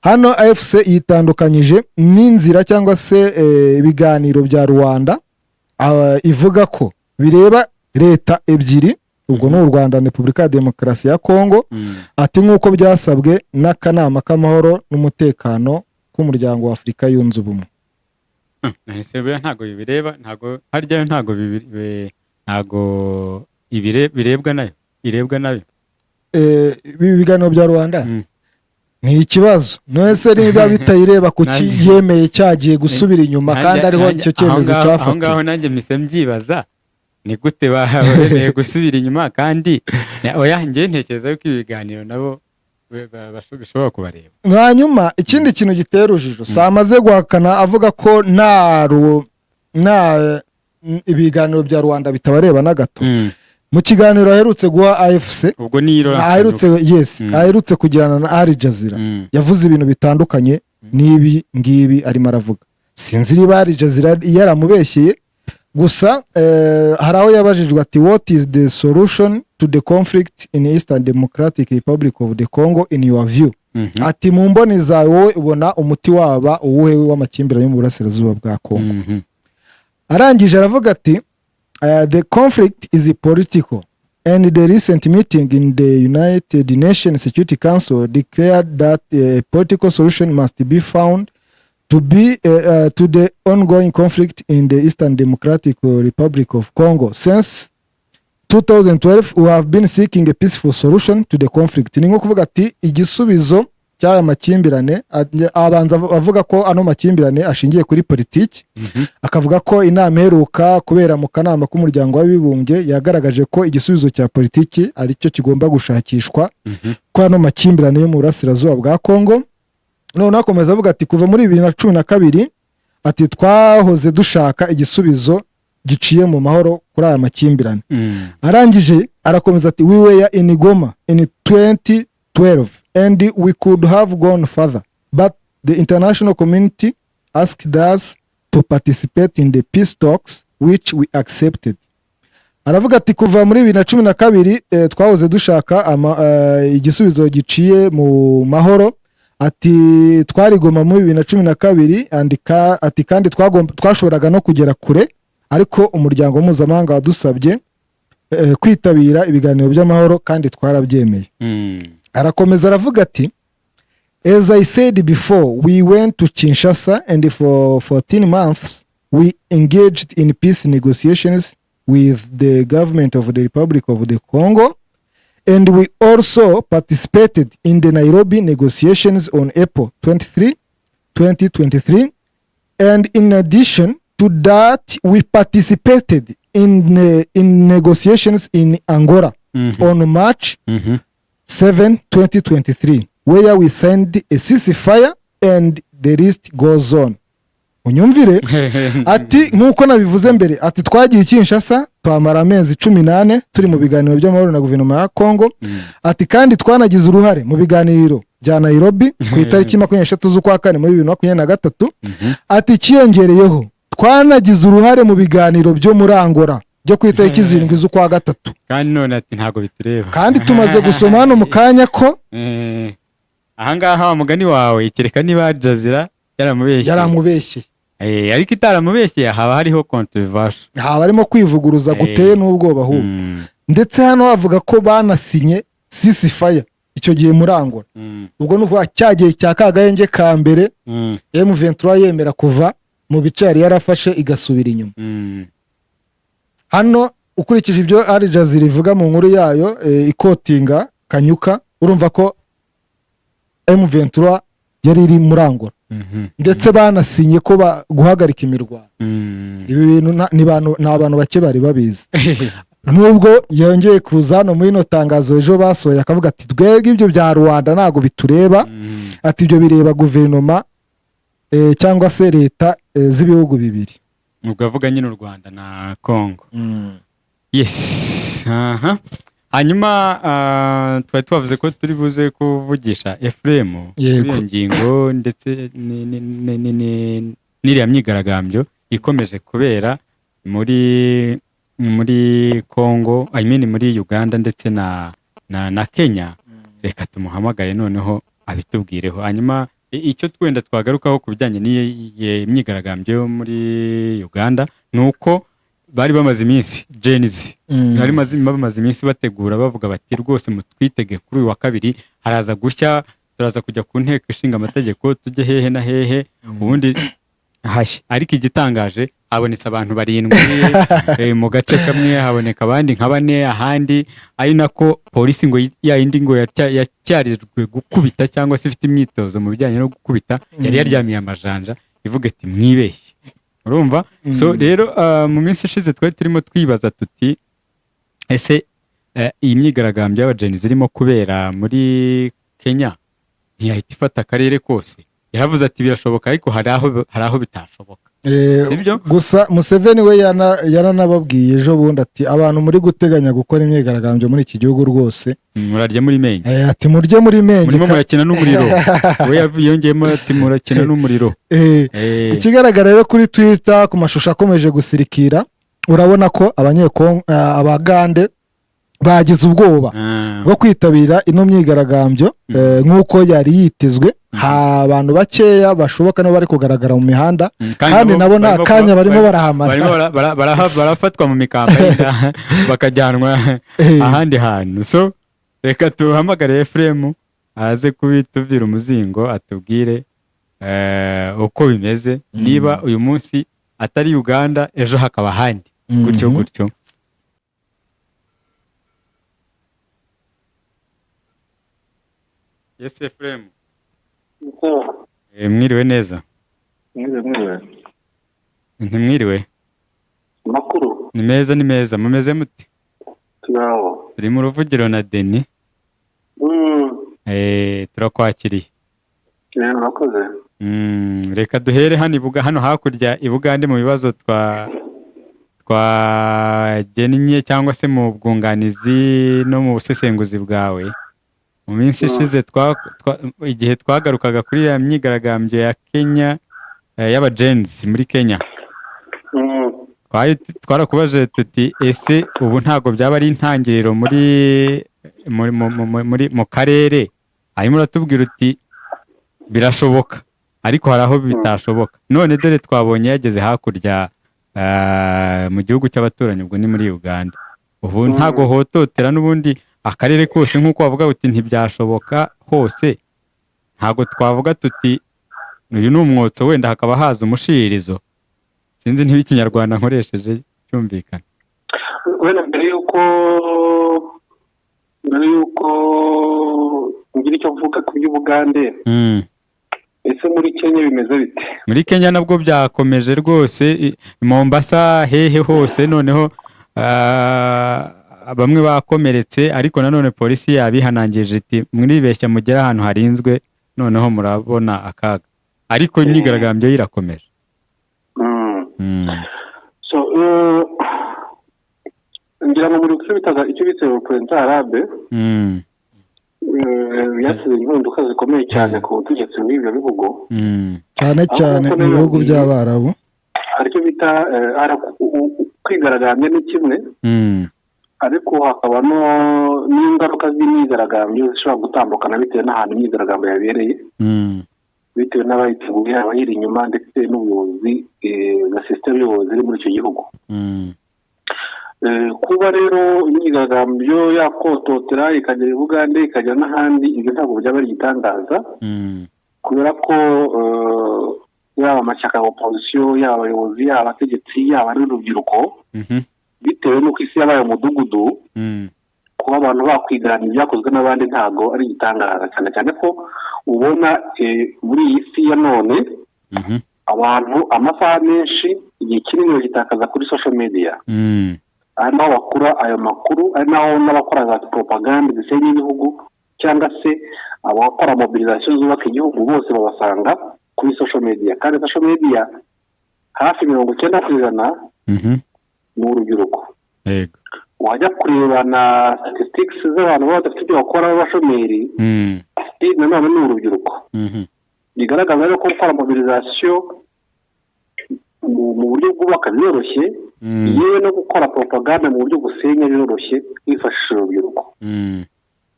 Hano AFC yitandukanyije n'inzira cyangwa se ibiganiro bya Luanda, ivuga ko bireba leta ebyiri, ubwo ni u Rwanda na Repubulika ya Demokarasi ya Kongo, ati nk'uko byasabwe n'akanama k'amahoro n'umutekano. k'Umuryango wa Afurika Yunze Ubumwe. Nahise buriya ntabwo bibireba, ntabwo harya ntabwo ntabwo birebwa nayo, irebwa nayo. Ibi biganiro bya Luanda ni ikibazo. None se niba bitayireba, kuki yemeye cyagiye gusubira inyuma kandi ariho icyo cyemezo aho ngaho cyafatiwe? Ngaho nanjye mpise mbyibaza, ni gute bemeye gusubira inyuma kandi oya, njye ntekereza yuko ibi biganiro nabo bishobora kubareba. Hanyuma ikindi kintu gitera urujijo, si amaze guhakana avuga ko nta ibiganiro bya Luanda bitabareba na gato? Mu kiganiro aherutse guha AFC, Ubwo ni Laurence aherutse, yes, aherutse kugirana na Al Jazeera, yavuze ibintu bitandukanye n'ibi ngibi arimo aravuga. Sinzi niba Al Jazeera yaramubeshyeye gusa. Hari aho yabajijwe ati: "What is the solution to the conflict in Eastern Democratic Republic of the Congo in your view?" Ati: "Mu mboni zawe, wowe ubona umuti waba uwuhe w'amakimbirane yo mu burasirazuba bwa Congo?" Arangije aravuga ati: "The conflict is political and the recent meeting in the United Nations Security Council declared that a political solution must be found to the ongoing conflict in the Eastern Democratic Republic of Congo. Since 2012 we have been seeking a peaceful solution to the conflict." Ni nko kuvuga ati igisubizo cy'aya makimbirane, abanza avuga ko ano makimbirane ashingiye kuri politiki, akavuga ko inama iheruka kubera mu kanama k'Umuryango w'Abibumbye yagaragaje ko igisubizo cya politiki aricyo kigomba gushakishwa kuri ano makimbirane yo mu burasirazuba bwa Congo. Noneho akomeza avuga ati kuva muri 2012, ati twahoze dushaka igisubizo giciye mu mahoro kuri aya makimbirane. Arangije arakomeza ati: "We were in Goma in 2012 and we could have gone further, but the international community asked us to participate in the peace talks, which we accepted." Aravuga ati kuva muri 2012 twahoze dushaka igisubizo giciye mu mahoro, ati twari Goma muri 2012, ati kandi twashoboraga no kugera kure, ariko umuryango mpuzamahanga wadusabye kwitabira ibiganiro by'amahoro kandi twarabyemeye. Arakomeza aravuga ati: "As I said before, we went to Kinshasa and for 14 months we engaged in peace negotiations with the government of the Republic of the Congo, and we also participated in the Nairobi negotiations on April 23, 2023, and in addition to that we participated in negotiations in Angola on March 7, 2023, where we signed a ceasefire, and the list goes on." Unyumvire, ati nk'uko nabivuze mbere, ati twagiye i Kinshasa, twamara amezi 14 turi mu biganiro by'amahoro na guverinoma ya Congo, ati kandi twanagize uruhare mu biganiro bya Nairobi ku itariki 23 z'ukwa kane muri 2023, ati ikiyongereyeho twanagize uruhare mu biganiro byo muri Angola byo ku itariki 7 z'ukwa gatatu. Kandi none ati ntabwo bitureba. Kandi tumaze gusoma hano mu kanya ko Ahangaha wa mugani wawe, kereka niba Jazeera yaramubeshye. Yaramubeshyeye. Ariko itaramubeshye haba hariho controversy. Haba harimo kwivuguruza guteye n'ubwoba ahubwo. Ndetse hano bavuga ko banasinye ceasefire icyo gihe muri Angola. Ubwo ni ukuvuga cya gihe cya kagahenge ka mbere, M23 yemera kuva mu bice yari yarafashe igasubira inyuma. Hano ukurikije ibyo Al Jazeera ivuga mu nkuru yayo, ikotinga Kanyuka, urumva ko M23 yari iri muri Angola, ndetse banasinye ko guhagarika imirwano. Ibi bintu ni abantu bake bari babizi, nubwo yongeye kuza hano muri ino tangazo ejo basohoye akavuga ati twebwe ibyo bya Luanda ntabwo bitureba, ati ibyo bireba guverinoma cyangwa se leta z'ibihugu bibiri. Ubwo avuga nyine u Rwanda na Congo. Yes, aha. Hanyuma twari twavuze ko turi buze kuvugisha Ephraim kuri iyo ngingo, ndetse n'iriya myigaragambyo ikomeje kubera muri Congo, I mean muri Uganda ndetse na Kenya. Reka tumuhamagare noneho abitubwireho. Hanyuma icyo twenda twagarukaho ku bijyanye n'iyi myigaragambyo yo muri Uganda ni uko bari bamaze iminsi, Gen Z, bari bamaze iminsi bategura, bavuga bati rwose mutwitege kuri uyu wa kabiri haraza gushya. Turaza kujya ku nteko ishinga amategeko, tujye hehe na hehe, ubundi hashye. Ariko igitangaje, habonetse abantu 7 mu gace kamwe, haboneka abandi nka 4 ahandi, ari nako polisi ngo ya yindi ngo yacyarijwe gukubita cyangwa se ifite imyitozo mu bijyanye no gukubita, yari yaryamiye amajanja ivuga iti mwibeshye. Urumva? So rero mu minsi ishize twari turimo twibaza tuti ese iyi myigaragambyo y'aba Gen Z irimo kubera muri Kenya ntiyahita ifata akarere kose? Yaravuze ati birashoboka, ariko hari aho bitashoboka. Sibyo? Gusa Museveni we yaranababwiye ejo bundi ati abantu muri guteganya gukora imyigaragambyo muri iki gihugu rwose, murarya muri menge. Ati murye muri menge. Murimo murakina n'umuriro. We yongeyemo ati murakina n'umuriro. Ikigaragara rero kuri Twitter, ku mashusho akomeje gusirikira, urabona ko Abanyekongo, Abagande bagize ubwoba bwo kwitabira ino myigaragambyo nk'uko yari yitezwe. Ha, abantu bakeya bashoboka nibo bari kugaragara mu mihanda, kandi nabo nta kanya barimo barahamara. Barimo barafatwa mu mikamba y'inda bakajyanwa ahandi hantu. So reka tuhamagare Efuremu aze kubitubwira umuzingo, atubwire uko bimeze, niba uyu munsi atari Uganda, ejo hakaba ahandi, gutyo gutyo. Yes, Efuremu. Mwiriwe neza? Mwiriwe, mwiriwe. Ntimwiriwe? Amakuru? Ni meza, ni meza. Mumeze mute? Turaho. Turi mu ruvugiro na Deni. Turakwakiriye. Murakoze. Reka duhere hano ibuga, hano hakurya i Bugande, mu bibazo twagennye cyangwa se mu bwunganizi no mu busesenguzi bwawe. Mu minsi ishize igihe twagarukaga kuri ya myigaragambyo ya Kenya, y'aba Gen Z muri Kenya, twarakubaje tuti ese ubu ntabwo byaba ari intangiriro muri mu karere? Hanyuma uratubwira uti birashoboka, ariko hari aho bitashoboka. None dore twabonye yageze hakurya mu gihugu cy'abaturanyi, ubwo ni muri Uganda. Ubu ntabwo hototera n'ubundi akarere kose nk'uko bavuga uti ntibyashoboka hose? Ntabwo twavuga tuti uyu ni umwotso, wenda hakaba haza umushiririzo? Sinzi niba ikinyarwanda nkoresheje cyumvikana. Wenda mbere y'uko ngira icyo mvuga ku by'Ubugande, ese muri Kenya bimeze bite? Muri Kenya nabwo byakomeje rwose, Mombasa, hehe hose. Noneho bamwe bakomeretse, ariko nanone polisi yabihanangirije iti muribeshya mugere ahantu harinzwe, noneho murabona akaga. Ariko imyigaragambyo yo irakomeje. So ngira ngo muri icyo bitaga, icyo bise printemps arabe, byasize impinduka zikomeye cyane ku butegetsi bw'ibyo bihugu. Cyane cyane Aho mu bihugu nababwiye, by'Abarabu. Hari icyo bita kwigaragambya ni kimwe, ariko hakaba n'ingaruka z'imyigaragambyo zishobora gutandukana bitewe n'ahantu imyigaragambyo yabereye, bitewe n'abayiteguye, abayiri inyuma, ndetse n'ubuyobozi na sisiteme y'ubuyobozi iri muri icyo gihugu. Kuba rero imyigaragambyo yakototera ikagera i Bugande, ikagera n'ahandi, ibyo ntabwo byaba ari igitangaza, kubera ko yaba amashyaka ya opozisiyo, yaba abayobozi, yaba abategetsi, yaba n'urubyiruko, bitewe n'uko isi yabaye umudugudu, kuba abantu bakwigana ibyakozwe n'abandi ntabwo ari igitangaza, cyane cyane ko ubona muri iyi si ya none abantu amasaha menshi, igihe kinini bagitakaza kuri social media, ari naho bakura ayo makuru, ari naho n'abakora za propaganda zisenya ibihugu cyangwa se abakora mobilisation zubaka igihugu, bose babasanga kuri social media. Kandi social media hafi 90% ni urubyiruko. Wajya kureba na statistics z'abantu baba badafite ibyo bakora b'abashomeri, nanone ni urubyiruko. Bigaragaza rero ko gukora mobilisation mu buryo bwubaka biroroshye, yewe no gukora propaganda mu buryo busenya biroroshye wifashishije urubyiruko.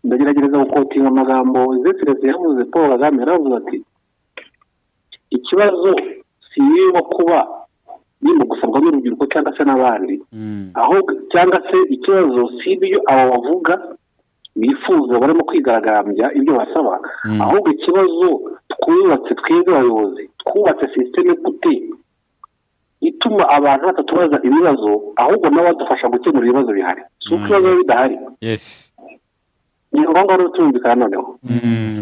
Ndagerageza guquotinga amagambo Excellency yavuze, Paul Kagame yaravuze ati ikibazo si ibirimo kuba birimo gusabwa n'urubyiruko cyangwa se n'abandi, ahubwo cyangwa se ikibazo si ibyo abo bavuga. Bifuza, barimo kwigaragambya, ibyo basaba. Ahubwo ikibazo twubatse twebwe abayobozi, twubatse système gute ituma abantu batatubaza ibibazo, ahubwo nabo badufasha gukemura ibibazo bihari? Si uko ibibazo biba bidahari. Ni ngombwa rero tumvikana noneho.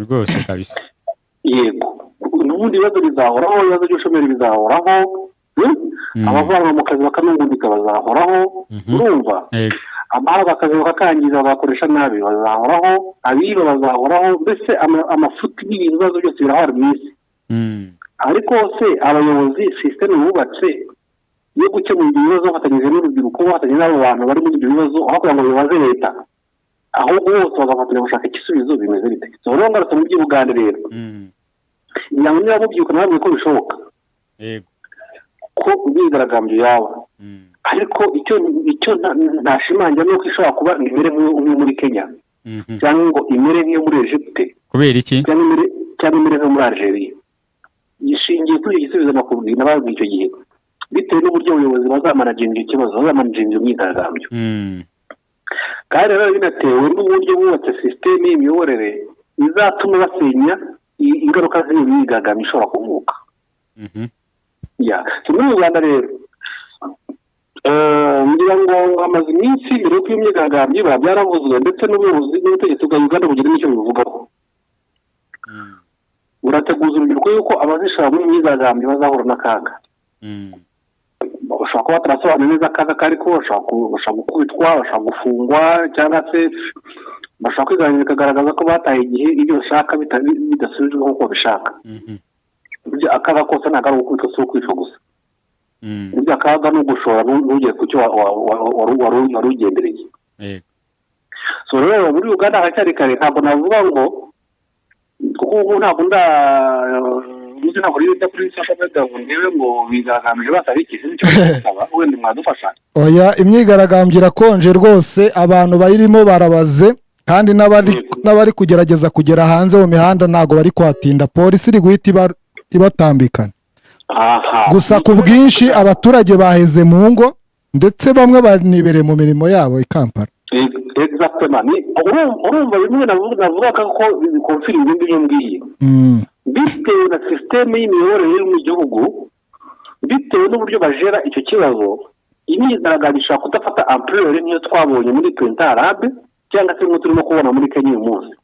Rwose kabisa. Yego, n'ubundi ibibazo bizahoraho, ibibazo by'ubushomeri bizahoraho, Abavanwa mu kazi bakanungundika bazahoraho. Urumva? Yego. Abahabwa akazi bakakangiza, bagakoresha nabi bazahoraho, abiba bazahoraho, mbese amafuti n'ibintu, ibibazo byose birahora mu isi. Ariko se abayobozi, système bubatse yo gukemura ibyo bibazo bafatanyije n'urubyiruko, bafatanyije n'abo bantu bari muri ibyo bibazo, aho kugira ngo bibaze leta, ahubwo bose bagafatanya gushaka igisubizo, bimeze bite? So rero ngarutse mu by'Ubugande rero, ngira ngo niba mubyibuka nababwiye ko bishoboka ko imyigaragambyo yaba, ariko icyo ntashimangira ni uko ishobora kuba ngo imere nk'iyo muri Kenya, cyangwa ngo imere nk'iyo muri Egypte, Kubera iki? cyangwa imere nko muri Algeria. Gishingiye kuri icyo gisubizo nakubwiye, nababwiye icyo gihe, bitewe n'uburyo abayobozi bazamanaginga ikibazo, bazamanaginga iyo myigaragambyo. Kandi rero binatewe n'uburyo bubatse système y'imiyoborere izatuma basenya ingaruka z'iyo myigaragambyo ishobora kuvuka. Ya, so muri Uganda rero, ngira ngo hamaze iminsi mbere y'uko iyo myigaragambyo iba byaravuzwe, ndetse n'ubuyobozi n'ubutegetsi bwa Uganda bugira n'icyo bubivugaho. Burateguza urubyiruko yuko abazishora muri myigaragambyo bazahura n'akaga. Bashobora kuba batarasobanuye neza akaga kariko, bashobora gukubitwa, bashobora gufungwa, cyangwa se bashobora kwigaragaza bikagaragaza ko bataye igihe, ibyo bashaka bidasubijwe nk'uko babishaka. Burya akaga kose ntabwo ari ugukubitwa, si ukwicwa gusa. Burya akaga ni ugushora ntugere ku cyo wari ugendereye. So rero muri Uganda haracyari kare, ntabwo navuga ngo, kuko ubu ntabwo nda uzi, ntabwo rero njya kuri social media ngo ndebe ngo bigaragambije basaba iki, sinzi icyo bari gusaba, wenda mwadufasha. Oya, imyigaragambyo irakonje rwose, abantu bayirimo barabaze, kandi n'abari kugerageza kugera hanze mu mihanda ntabwo bari kuhatinda, polisi iri guhita ibatambikana. Gusa ku bwinshi abaturage baheze mu ngo, ndetse bamwe banibereye mu mirimo yabo i Kampala. Exactement. Ni urumva bimwe navuga ko biconfirma ibindi byo mbwiye, bitewe na système y'imiyoborere iri mu gihugu, bitewe n'uburyo bajera icyo kibazo. Imyigaragambyo ishobora kudafata ampleur nk'iyo twabonye muri Printemps Arabe, cyangwa se nk'uko turimo kubona muri Kenya uyu munsi.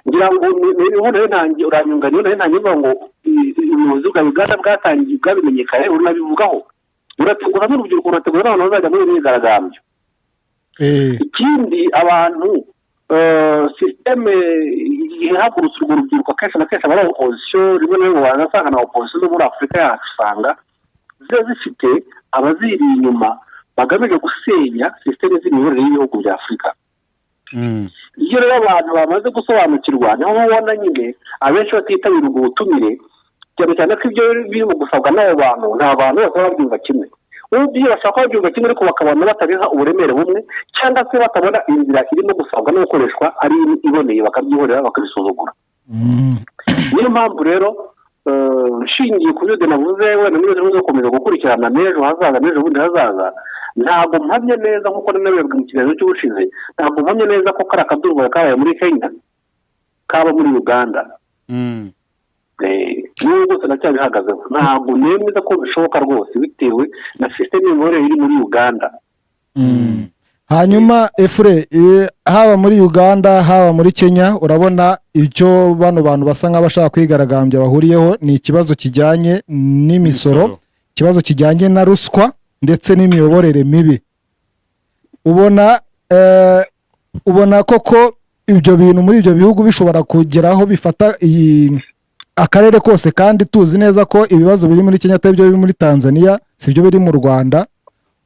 Ngira ngo niho nayo ntangiye, uranyunga, niho nayo ntangiye mvuga ngo ubuyobozi bwa Uganda bwatangiye bwabimenyekanye, buranabivugaho, burategura n'urubyiruko, burategura n'abantu bazajya muri iyo myigaragambyo. Ikindi, abantu, système ihagurutse urwo rubyiruko, akenshi na kenshi aba ari opposition. Rimwe na rimwe wanasanga na opposition zo muri Afurika yacu usanga ziba zifite abaziri inyuma bagamije gusenya système z'imiyoborere y'ibihugu bya Afurika. Iyo rero abantu bamaze gusobanukirwa, niho ubona nyine abenshi batitabira ubwo butumire, cyane cyane ko ibyo birimo gusabwa n'abo bantu nta bantu bose baba babyumva kimwe. Ubu bashobora kuba babyumva kimwe, ariko bakabona batabiha uburemere bumwe, cyangwa se batabona inzira irimo gusabwa no gukoreshwa ari iboneye, bakabyihorera, bakabisuzugura. Niyo mpamvu rero, nshingiye ku byo navuze, wenda niba tuzi gukomeza gukurikirana n'ejo hazaza, n'ejo bundi hazaza, ntabwo mpamye neza nk'uko nabibabwiye mu kiganiro cy'ubushize, ntabwo mpamye neza ko kariya kaduruvayo kabaye muri Kenya kaba muri Uganda. N'ubu rwose ndacyabihagazeho, ntabwo nemeza ko bishoboka rwose, bitewe na système y'imiyoborere iri muri Uganda. Hanyuma efure, haba muri Uganda, haba muri Kenya, urabona icyo bano bantu basa nk'abashaka kwigaragambya bahuriyeho ni ikibazo kijyanye n'imisoro, ikibazo kijyanye na ruswa ndetse n'imiyoborere mibi. Ubona koko ibyo bintu muri ibyo bihugu bishobora kugeraho bifata iyi akarere kose, kandi tuzi neza ko ibibazo biri muri Kenya atari byo biri muri Tanzania, si byo biri mu Rwanda?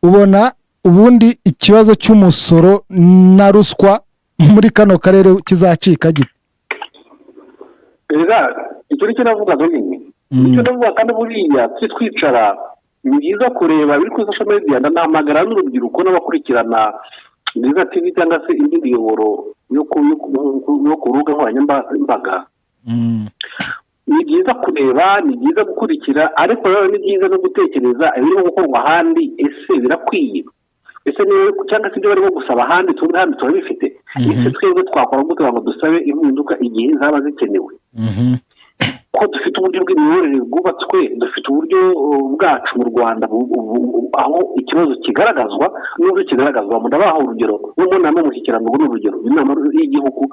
Ubona ubundi ikibazo cy'umusoro na ruswa muri kano karere kizacika gite? Erega icyo nicyo navugaga nyine, nicyo navuga. Kandi buriya tujye twicara, ni byiza kureba biri kuri social media. Ndanahamagara n'urubyiruko n'abakurikirana Bwiza TV cyangwa se indi miyoboro yo ku rubuga nkoranyambaga. Ni byiza kureba, ni byiza gukurikira, ariko rero ni byiza no gutekereza ibirimo gukorwa ahandi. Ese birakwiye? Ese niba cyangwa se ibyo barimo gusaba ahandi, tubona ahandi turabifite? Ese twebwe twakora gute ngo dusabe impinduka igihe zaba zikenewe, ko dufite uburyo bw'imiyoborere bwubatswe, dufite uburyo bwacu mu Rwanda aho ikibazo kigaragazwa n'uburyo kigaragazwamo? Ndabaha urugero nko mu nama y'umushyikirano. Ubwo ni urugero, inama y'igihugu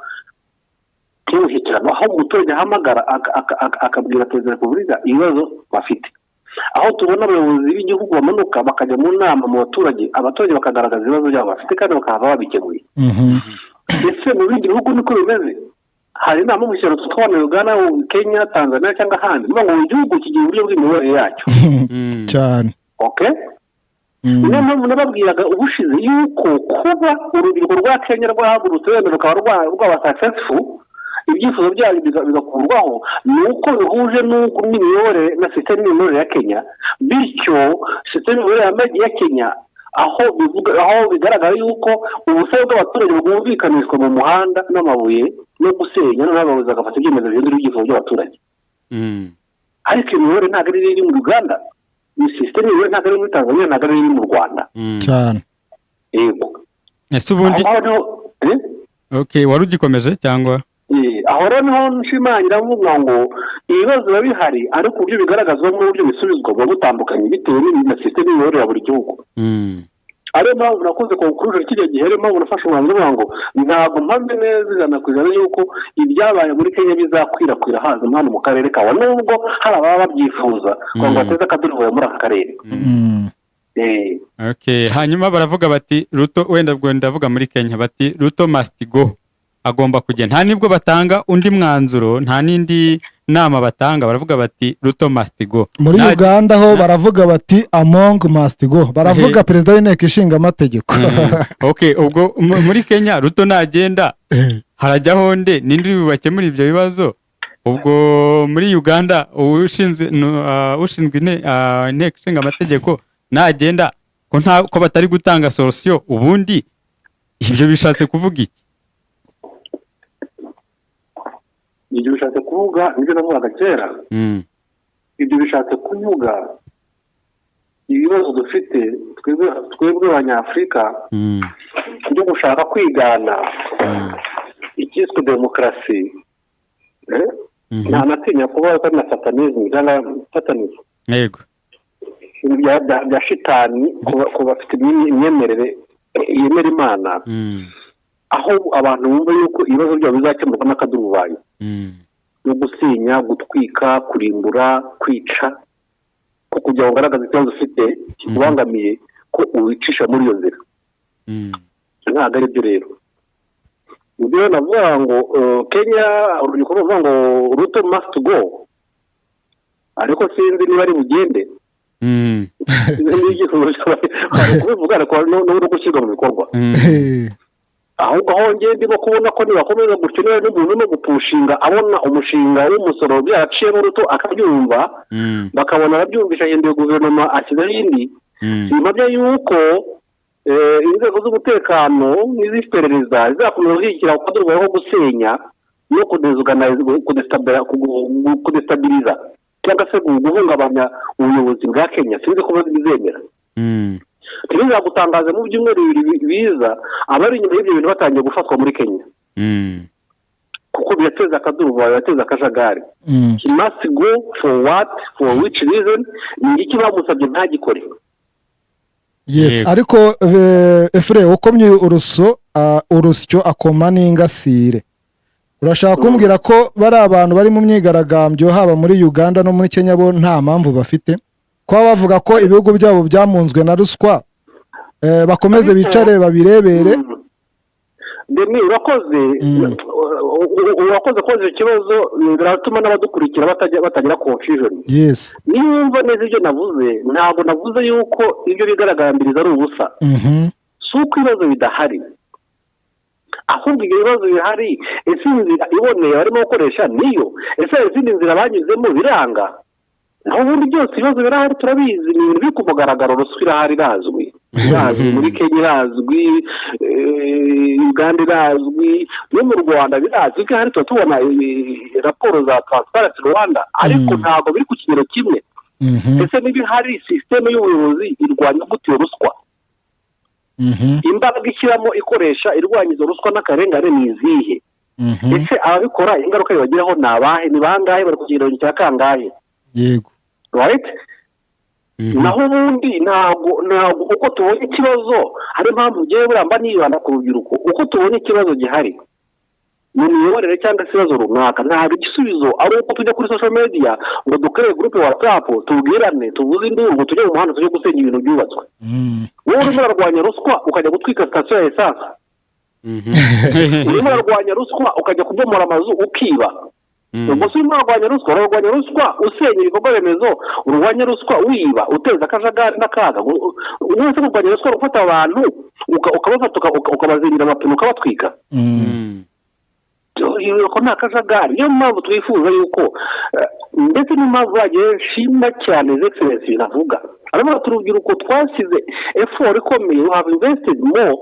y'umushyikirano, aho umuturage ahamagara akabwira Perezida wa Repubulika ibibazo bafite, aho tubona abayobozi b'igihugu bamanuka bakajya mu nama mu baturage, abaturage bakagaragaza ibibazo byabo bafite kandi bakahava babikemuye. Ese mu bindi bihugu niko bimeze? Hari inama y'umushyikirano twabona Uganda, Kenya, Tanzania cyangwa ahandi? Ni ukuvuga ngo buri gihugu kigira uburyo bw'imiyoborere yacyo. Cyane. Okay. Niyo mpamvu nababwiraga ubushize yuko kuba urubyiruko rwa Kenya rwahagurutse, wenda rukaba rwaba successful, ibyifuzo byayo bigakurwaho, ni uko bihuje n'imiyoborere na sisiteme y'imiyoborere ya Kenya. Bityo sisiteme y'imiyoborere ya Kenya, aho bivuga, aho bigaragara yuko ubusabe bw'abaturage bwumvikanishwa mu muhanda n'amabuye no gusenya, noneho abayobozi bagafata ibyemezo bihindura ibyifuzo by'abaturage. Ariko iyo miyoborere ntabwo ari iri mu Uganda, iyi sisiteme y'imiyoborere ntabwo ari muri Tanzania, ntabwo ari iri mu Rwanda. Cyane. Yego. Ese ubundi Aho niho, eh? Okay, wari ugikomeje cyangwa? Aho rero niho nshimangira mvuga ngo ibibazo biba bihari, ariko uburyo bigaragazwa n'uburyo bisubizwa buba butandukanye bitewe na sisiteme y'imiyoborere ya buri gihugu. Ariyo mpamvu nakoze conclusion kijya gihe, ariyo mpamvu nafashe umwanzuro uvuga ngo ntabwo mpamye neza 100% yuko ibyabaye muri Kenya bizakwirakwira haza hano mu karere kawe, nubwo hari ababa babyifuza kugira ngo bateze akaduruvayo muri aka karere. Okay, hanyuma baravuga bati Ruto, wenda ubwo ndavuga muri Kenya, bati "Ruto must go", agomba kugenda. Nta nibwo batanga undi mwanzuro, nta n'indi nama batanga, baravuga bati "Ruto must go". Muri Uganda ho baravuga bati "Among must go", baravuga perezida w'inteko ishinga amategeko. Okay, ubwo muri Kenya Ruto nagenda harajyaho nde? Ninde uri bubakemura ibyo bibazo? Ubwo muri Uganda ushinzwe ushinzwe inteko ishinga amategeko nagenda, ko nta ko batari gutanga solution, ubundi ibyo bishatse kuvuga iki? Ibyo bishatse kuvuga nibyo navugaga kera. Ibyo bishatse kuvuga ibibazo dufite twebwe Abanyafurika byo gushaka kwigana icyiswe demokarasi, eh? Mhm. Nta natinya kuba atari na satanism cyangwa satanism, ibintu bya shitani ku bafite imyemerere yemera Imana, aho abantu bumva yuko ibibazo byabo bizakemurwa n'akaduruvayo no gusenya, gutwika, kurimbura, kwica, ko kugira ngo ugaragaze ikibazo ufite kikubangamiye, ko uwicisha muri iyo nzira. Ntabwo ari byo rero. Ibyo navuga ngo Kenya urubyiruko ruvuga ngo "Ruto must go", ariko sinzi niba ari bugende. Sinzi niba ibyifuzo byabo kubivuga, ariko no gushyirwa mu bikorwa. Ahubwo aho ngende ndimo kubona ko nibakomeza gutyo, niba n'umuntu urimo gupushinga abona umushinga w'umusoro byaraciyemo, Ruto akabyumva, bakabona arabyumvisha, ahinduye guverinoma, ashyizeho indi, simpamya yuko inzego z'umutekano n'iz'iperereza zizakomeza gushyigikira akaduruvayo ko gusenya no kudestabiliza cyangwa se guhungabanya ubuyobozi bwa Kenya. Sinzi ko bizemera. Ntibizagutangaze mu byumweru 2 biza abari inyuma y'ibyo bintu batangiye gufatwa muri Kenya, kuko birateza akaduruvayo, birateza akajagari. He must go for what? For which reason? Ni iki bamusabye ntagikore? Yes. Ariko Efure, ukomye urusyo akoma n'ingasire. Urashaka kumbwira ko bari abantu bari mu myigaragambyo, haba muri Uganda no muri Kenya, bo nta mpamvu bafite kuba bavuga ko ibihugu byabo byamunzwe na ruswa, bakomeze bicare babirebere? Demi, urakoze. Urakoze koza icyo kibazo, biratuma n'abadukurikira batagira confusion. Niba wumva neza ibyo navuze, ntabwo navuze yuko ibyo bigaragambiriza ari ubusa. Si uko ibibazo bidahari, ahubwo ibyo bibazo bihari, ese inzira iboneye barimo gukoresha niyo? Ese hari izindi nzira banyuzemo biranga? Naho ubundi byose ibibazo birahari, turabizi, ni ibintu biri ku mugaragaro. Ruswa irahari, irazwi muri Kenya, irazwi Uganda, irazwi no mu Rwanda, birazwi ko ihari, tuba tubona raporo za Transparency Rwanda, ariko ntabwo biri ku kigero kimwe. Ese niba ihari, sisiteme y'ubuyobozi irwanya gute iyo ruswa? Imbaraga ishyiramo ikoresha irwanya izo ruswa n'akarengane ni izihe? Ese ababikora ingaruka bibagiraho ni abahe? Ni bangahe? Bari ku kigero cya kangahe? Right? Naho ubundi ntabwo uko tubonye ikibazo, hari impamvu ugiye buramba nibanda ku rubyiruko. Uko tubonye ikibazo gihari mu miyoborere cyangwa se ibibazo runaka, ntabwo igisubizo ari uko tujya kuri social media ngo dukore groupe WhatsApp, tubwirane, tuvuze induru, ngo tujye mu muhanda, tujye gusenya ibintu byubatswe. Wowe urimo urarwanya ruswa ukajya gutwika sitasiyo ya esanse, urimo urarwanya ruswa ukajya kubomora amazu ukiba. Ubwo se urimo urarwanya ruswa? Urarwanya ruswa usenya ibikorwa remezo, urwanya ruswa wiba, uteza akajagari n'akaga. Wese kurwanya ruswa ufata abantu ukabafata ukabazingira amapine ukabatwika, ko ni akajagari. Niyo mpamvu twifuza yuko ndetse n'impamvu bagiye nshima cyane His Excellency binavuga, aravuga ati urubyiruko twashyize effort ikomeye, we have invested more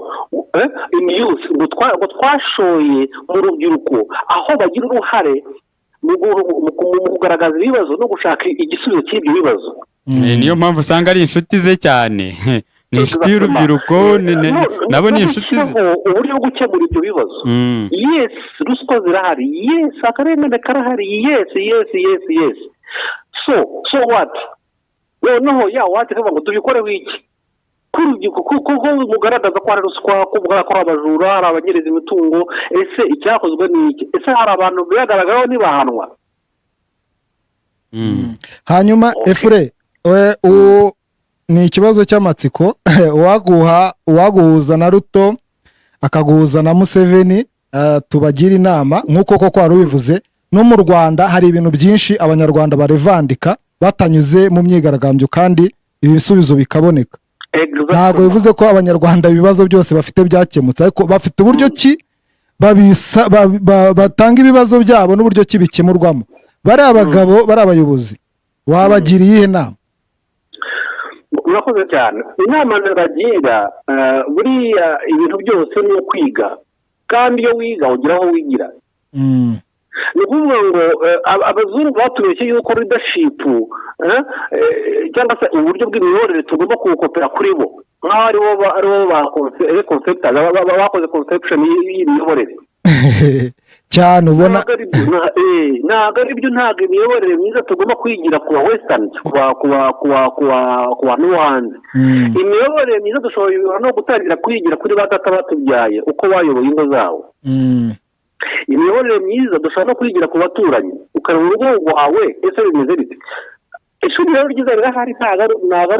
in youth, ngo twashoye mu rubyiruko aho bagira uruhare mu kugaragaza ibibazo no gushaka igisubizo cy'ibyo bibazo. Niyo mpamvu usanga ari inshuti ze cyane, ni inshuti y'urubyiruko, nabo ni inshuti ze. Uburyo bwo gukemura ibyo bibazo, yes, ruswa zirahari, yes, akarengane karahari, yes, so what? Noneho ya what ikavuga ngo tubikoreho iki k'urubyiruko, kuko mugaragaza ko hari ruswa, ko mugaragaza ko hari abajura, hari abanyereza imitungo. Ese icyakozwe ni iki? Ese hari abantu biyagaragaraho ntibahanwa? Hanyuma efure, ni ikibazo cy'amatsiko: uwaguha, uwaguhuza na Ruto, akaguhuza na Museveni, tubagira inama nk'uko koko wari ubivuze, no mu Rwanda hari ibintu byinshi Abanyarwanda barevandika batanyuze mu myigaragambyo kandi ibisubizo bikaboneka. Ntabwo bivuze ko Abanyarwanda ibibazo byose bafite byakemutse, ariko bafite uburyo ki batanga ibibazo byabo n'uburyo ki bikemurwamo. Bari abagabo, bari abayobozi, wabagira iyihe nama? Murakoze cyane. Inama nabagira, buriya ibintu byose ni ukwiga, kandi iyo wiga ugira aho wigira. Ni ukuvuga ngo abazungu batubeshye yuko leadership cyangwa se uburyo bw'imiyoborere tugomba kuwukopera kuri bo, nk'aho aribo ba conceptors, bakoze conception y'imiyoborere. Cyane ubona. Ntabwo ari byo, ntabwo ari byo. Ntabwo imiyoborere myiza tugomba kwigira ku ba western, ku bantu bo hanze. Imiyoborere myiza dushobora no gutangira kuyigira kuri ba data batubyaye, uko bayoboye ingo zabo. Imiyoborere myiza dushobora no kuyigira ku baturanyi, ukareba urugo rwawe, ese bimeze bite? Ishuri rero ryiza rirahari, ntabwo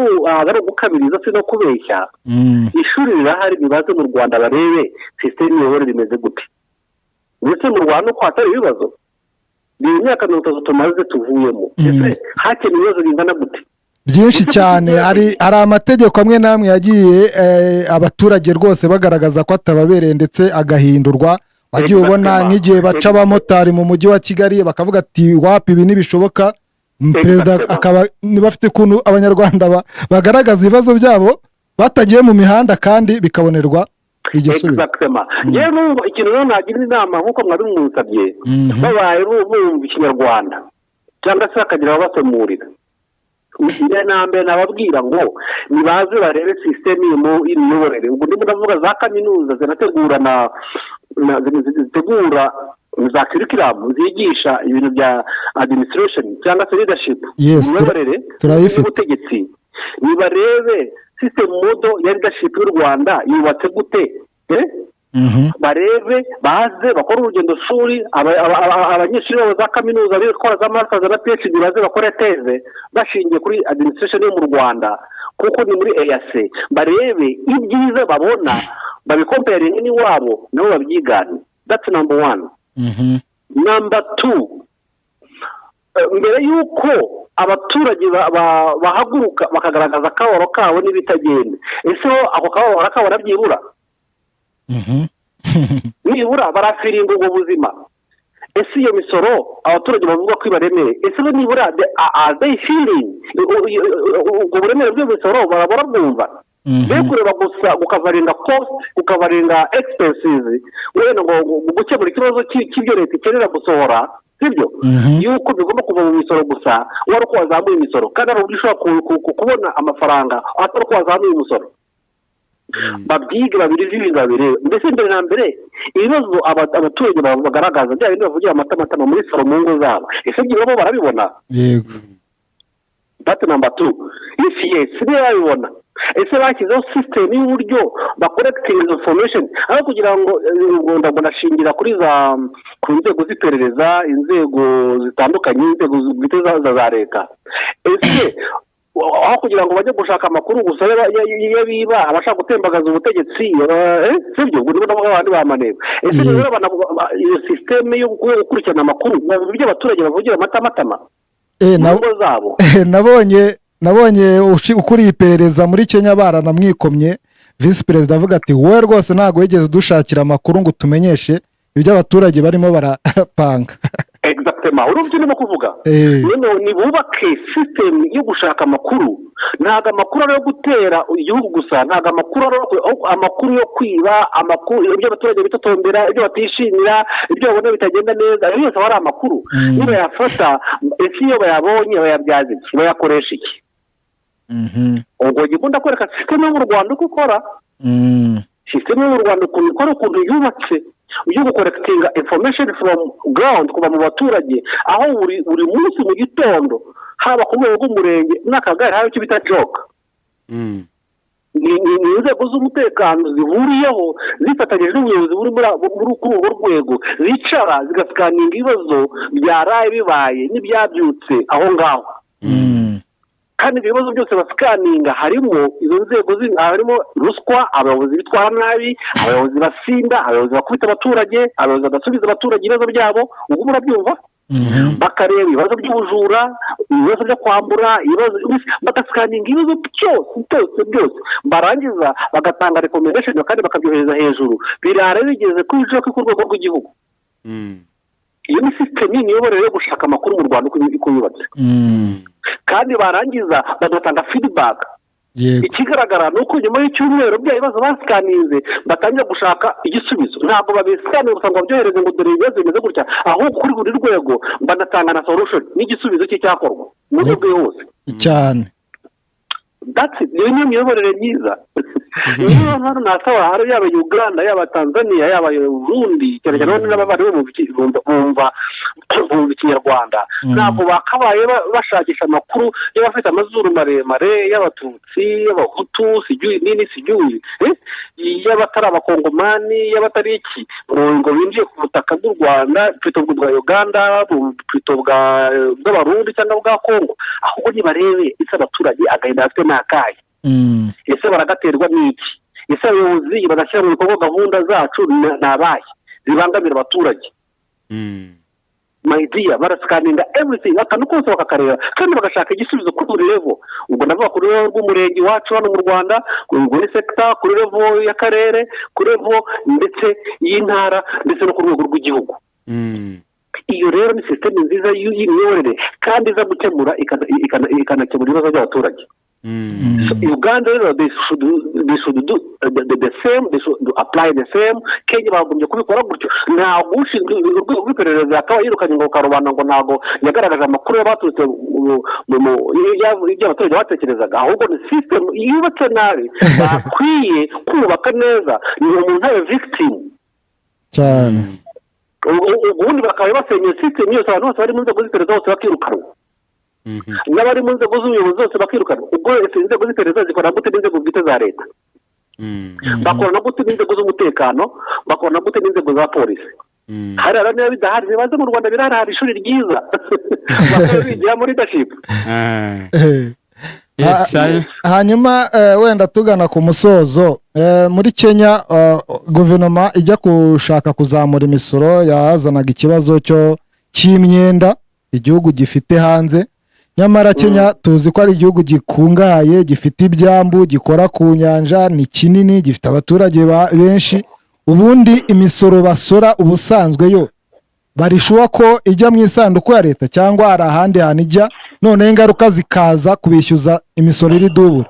ari ugukabiriza, si no kubeshya. Ishuri rirahari, nibaze mu Rwanda barebe sisiteme y'imiyoborere imeze gute. Ndetse mu Rwanda uko hatari ibibazo, ni imyaka 30 tumaze tuvuyemo, ese hakenewe ibibazo bingana gute? Byinshi cyane. Hari amategeko amwe n'amwe yagiye abaturage rwose bagaragaza ko atababereye ndetse agahindurwa. Wagiye ubona nk'igihe baca abamotari mu mujyi wa Kigali bakavuga ati wapi, ibi ntibishoboka. Perezida akaba bafite ukuntu Abanyarwanda bagaragaza ibibazo byabo batagiye mu mihanda kandi bikabonerwa igisubizo. Exactement. Yewe numva ikintu rero nagira inama nk'uko mwari munsabye, babaye bumva Ikinyarwanda cyangwa se bakagira ababasemurira, mbere na mbere nababwira ngo nibaze barebe sisiteme y'imiyoborere. Ubwo ndimo ndavuga za kaminuza zinategura na zitegura za curriculum zigisha ibintu bya administration cyangwa se leadership, Yes, imiyoborere turayifite. n'ubutegetsi. Nibarebe system model ya leadership y'u Rwanda yubatse gute, eh? Barebe, baze bakore urugendo shuri, abanyeshuri babo za kaminuza bari gukora za masters na PhD, baze bakore thèse bashingiye kuri administration yo mu Rwanda, kuko ni muri EAC. Barebe ibyiza babona, babicomparinge n'iwabo, nabo babyigane. That's number one. Number two, mbere y'uko abaturage bahaguruka bakagaragaza akababaro kabo n'ibitagenda, ese ho ako kababaro barakabona byibura? Nibura barafeelinga ubwo buzima? Ese iyo misoro abaturage bavuga ko ibaremeye, ese bo nibura are they feeling ubwo buremere bw'iyo misoro? Barabwumva? Be kureba gusa gucoveringa cost, gucoveringa expenses, wenda ngo gukemura ikibazo cy'ibyo leta ikenera gusohora, sibyo? Yuko bigomba kuva mu misoro gusa, wari uko wazamuye imisoro, kandi hari uburyo ushobora kubona amafaranga atari uko wazamuye umusoro. Babyige, babirize, babirebe. Mbese mbere na mbere, ibibazo abaturage bagaragaza, bya bindi bavugira amatamatama muri salo, mu ngo zabo, ese ibyo bo barabibona? That number two. If yes, niba babibona, ese bashyizeho system y'uburyo bacollectinga izo information, aho kugira ngo ubwo ndashingira kuri za ku nzego z'iperereza, inzego zitandukanye, inzego bwite za leta? Ese aho kugira ngo bajye gushaka amakuru gusa y'abiba, abashaka gutembagaza ubutegetsi, sibyo? Ubwo nibo ndavuga abandi ba maneko. Ese rero iyo system yo gukurikirana amakuru, ibyo abaturage bavugira amatamatama mu ngo zabo? Nabonye ukuriye iperereza muri Kenya baranamwikomye, visi perezida avuga ati: "Wowe rwose ntabwo wigeze udushakira amakuru ngo utumenyeshe ibyo abaturage barimo barapanga." Exactement, urumva icyo ndimo kuvuga? Noneho nibubake system yo gushaka amakuru. Ntabwo amakuru ari ayo gutera igihugu gusa, ntabwo amakuru ari amakuru yo kwiba, amakuru ibyo abaturage bitotombera, ibyo batishimira, ibyo babona bitagenda neza, ayo yose aba ari amakuru. Nibayafata, ese iyo bayabonye bayabyaza iki? Bayakoresha iki? Ubwo njye ndakwereka system yo mu Rwanda uko ikora. System yo mu Rwanda ukuntu ikora, ukuntu yubatse, yo gucollectinga information from ground, kuva mu baturage, aho buri munsi mu gitondo, haba ku rwego rw'umurenge n'akagari, haba icyo bita JOC. Ni inzego z'umutekano zihuriyeho, zifatanyije n'ubuyobozi buri kuri urwo rwego, zicara zigascanninga ibibazo byaraye bibaye n'ibyabyutse aho ngaho. Kandi ibyo bibazo byose bascanninga harimo izo nzego, harimo ruswa, abayobozi bitwara nabi, abayobozi basinda, abayobozi bakubita abaturage, abayobozi badasubiza abaturage ibibazo byabo. Ubwo murabyumva? Bakareba ibibazo by'ubujura, ibibazo byo kwambura, ibibazo, bagascanninga ibibazo byose byose byose, barangiza bagatanga recommendation kandi bakabyohereza hejuru, birara bigeze kuri JOC ku rwego rw'igihugu. Iyo ni system y'imiyoborere yo gushaka amakuru mu Rwanda uko yubatse. Kandi barangiza bagatanga feedback. Ikigaragara ni uko nyuma y'icyumweru bya bibazo bascanninze batangira gushaka igisubizo. Ntabwo babiscanninga gusa ngo babyohereze ngo dore ibibazo bimeze gutya, ahubwo kuri buri rwego banatanga na solution n'igisubizo cy'icyakorwa mu buryo bwihuse. That's it. Iyo niyo miyoborere myiza. Niyo hano nasaba hari yaba Uganda, yaba Tanzania, yaba Burundi, cyane cyane n'abavandimwe bumva Ikinyarwanda, ntabwo bakabaye bashakisha amakuru y'abafite amazuru maremare, y'Abatutsi, y'Abahutu, sijui nini, sijui y'abatari Abakongomani, y'abatari iki, ngo binjiye ku butaka bw'u Rwanda, plutôt bwa Uganda, plutôt bw'Abarundi cyangwa bwa Kongo. Ahubwo nibarebe ese abaturage agahinda bafite ni akahe? Ese baragaterwa n'iki? Ese abayobozi bagashyira mu bikorwa gahunda zacu ni abahe zibangamira abaturage? My dear, barascanninga everything, akantu kose bakakareba kandi bagashaka igisubizo kuri buri level. Ubwo ndavuga kuri level rw'umurenge iwacu hano mu Rwanda, kuri sector, kuri level y'akarere, kuri level ndetse y'intara, ndetse no ku rwego rw'igihugu. Iyo rero ni system nziza y'imiyoborere kandi iza gukemura, ikanakemura ibibazo by'abaturage. So, Uganda rero they should do the same, they should apply the same. Kenya bagombye kubikora gutyo. Ntabwo ushinzwe urwego rw'iperereza akaba yirukanye ngo karubanda ngo ntabwo yagaragaje amakuru y'abaturutse ibyo abaturage batekerezaga, ahubwo ni system yubatse nabi bakwiye kubaka neza, ni umuntu ntabe victim. Ubundi bakaba basenye system yose, abantu bose bari mu nzego z'iperereza bose bakirukanwa, n'abari mu nzego z'ubuyobozi zose bakirukanwa. Ubwo ese inzego z'iperereza zikora gute n'inzego bwite za leta? Bakorana gute n'inzego z'umutekano? Bakorana gute n'inzego za polisi? Hariya niba bidahari, ntibaze mu Rwanda, birahari, hari ishuri ryiza bakaba bigira muri leadership. Yes. Hanyuma wenda tugana ku musozo, muri Kenya guverinoma ijya gushaka kuzamura imisoro yazanaga ikibazo cyo cy'imyenda igihugu gifite hanze. Nyamara Kenya tuzi ko ari igihugu gikungahaye, gifite ibyambu, gikora ku nyanja, ni kinini, gifite abaturage benshi. Ubundi imisoro basora ubusanzwe yo barishuwa ko ijya mu isanduku ya leta, cyangwa hari ahandi hantu ijya, noneho ingaruka zikaza kubishyuza imisoro iri double?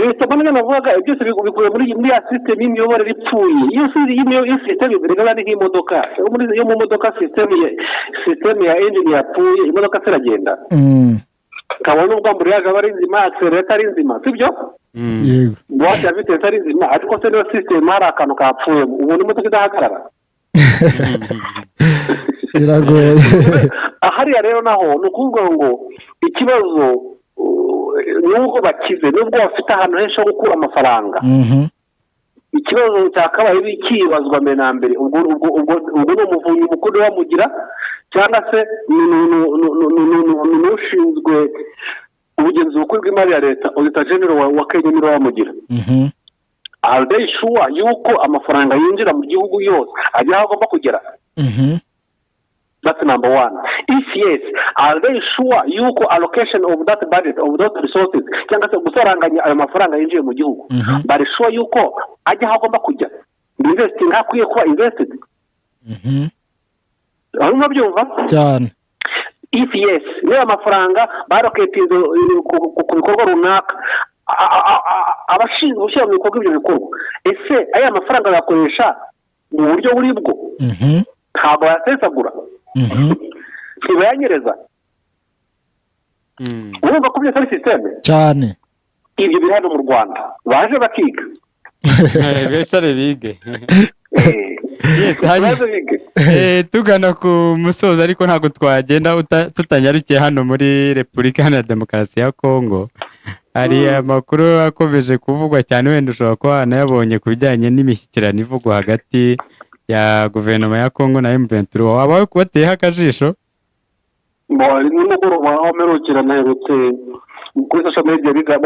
Bituma nibyo navugaga byose bikubiye muri ya system y'imiyoborere ipfuye. Iyo system bigaragara ni nk'imodoka. Iyo mu modoka system ya engine yapfuye, imodoka ziragenda, kabone n'ubwo embrayage aba ari nzima, accélérateur ari nzima, sibyo? Yego. Boîte ya vitesse ari nzima, ariko se niyo system hari akantu kapfuyemo, ubona imodoka idahagarara? Biragoye. Hariya rero naho ni ukuvuga ngo ikibazo, nubwo bakize, nubwo bafite ahantu henshi ho gukura amafaranga, ikibazo cyakabaye kibazwa mbere na mbere, ubwo ni umuvunyi mukuru bamugira, cyangwa se ni ushinzwe ubugenzuzi bukuru bw'imari ya leta, auditor general wa Kenya, niwe wamugira. Are they sure yuko amafaranga yinjira mu gihugu yose ajya aho agomba kugera? That's number one. If yes, are they sure yuko allocation of that budget, of those resources, cyangwa se gusaranganya ayo mafaranga yinjiye mu gihugu, bari sure yuko ajya aho agomba kujya, investing aho akwiye kuba invested? Urimo byumva? Cyane. If yes, niba amafaranga baroketinze ku bikorwa runaka, abashinzwe gushyira mu bikorwa ibyo bikorwa, ese aya mafaranga bayakoresha mu buryo buri bwo? Ntabwo bayasesagura? Ntibayanyereza? Urumva ko byose ari système. Cyane. Ibyo biri hano mu Rwanda, baje bakiga. Bicare bige. Yes, Baze bige. Tugana ku musozo, ariko ntabwo twagenda tutanyarukiye hano muri Repubulika Iharanira Demokarasi ya Kongo. Hari amakuru akomeje kuvugwa cyane, wenda ushobora kuba wanayabonye, ku bijyanye n'imishyikirano ivugwa hagati ya guverinoma ya Kongo na M23. Waba kubateyeho akajisho? Nimugoroba aho mperukira, naherutse kuri social media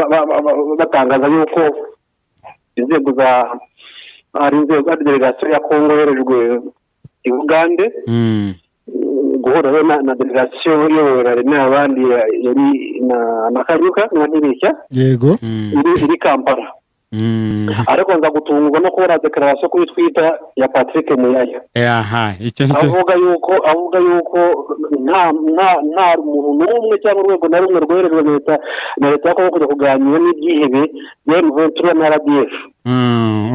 batangaza yuko inzego za hari inzego, hari delegasiyo ya Kongo yoherejwe i Bugande guhura rero na delegasiyo iyobowe na Rene abandi yari na Kanyuka na Ntibeshya iri Kampala. Ariko nza gutungurwa no kubona déclaration kuri Twitter ya Patrick Muyaya, Aha, icyo nicyo. avuga yuko nta muntu n'umwe cyangwa urwego na rumwe rwoherejwe na leta ya Kongo kujya kuganira n'ibyihebe bya M23 na RDF.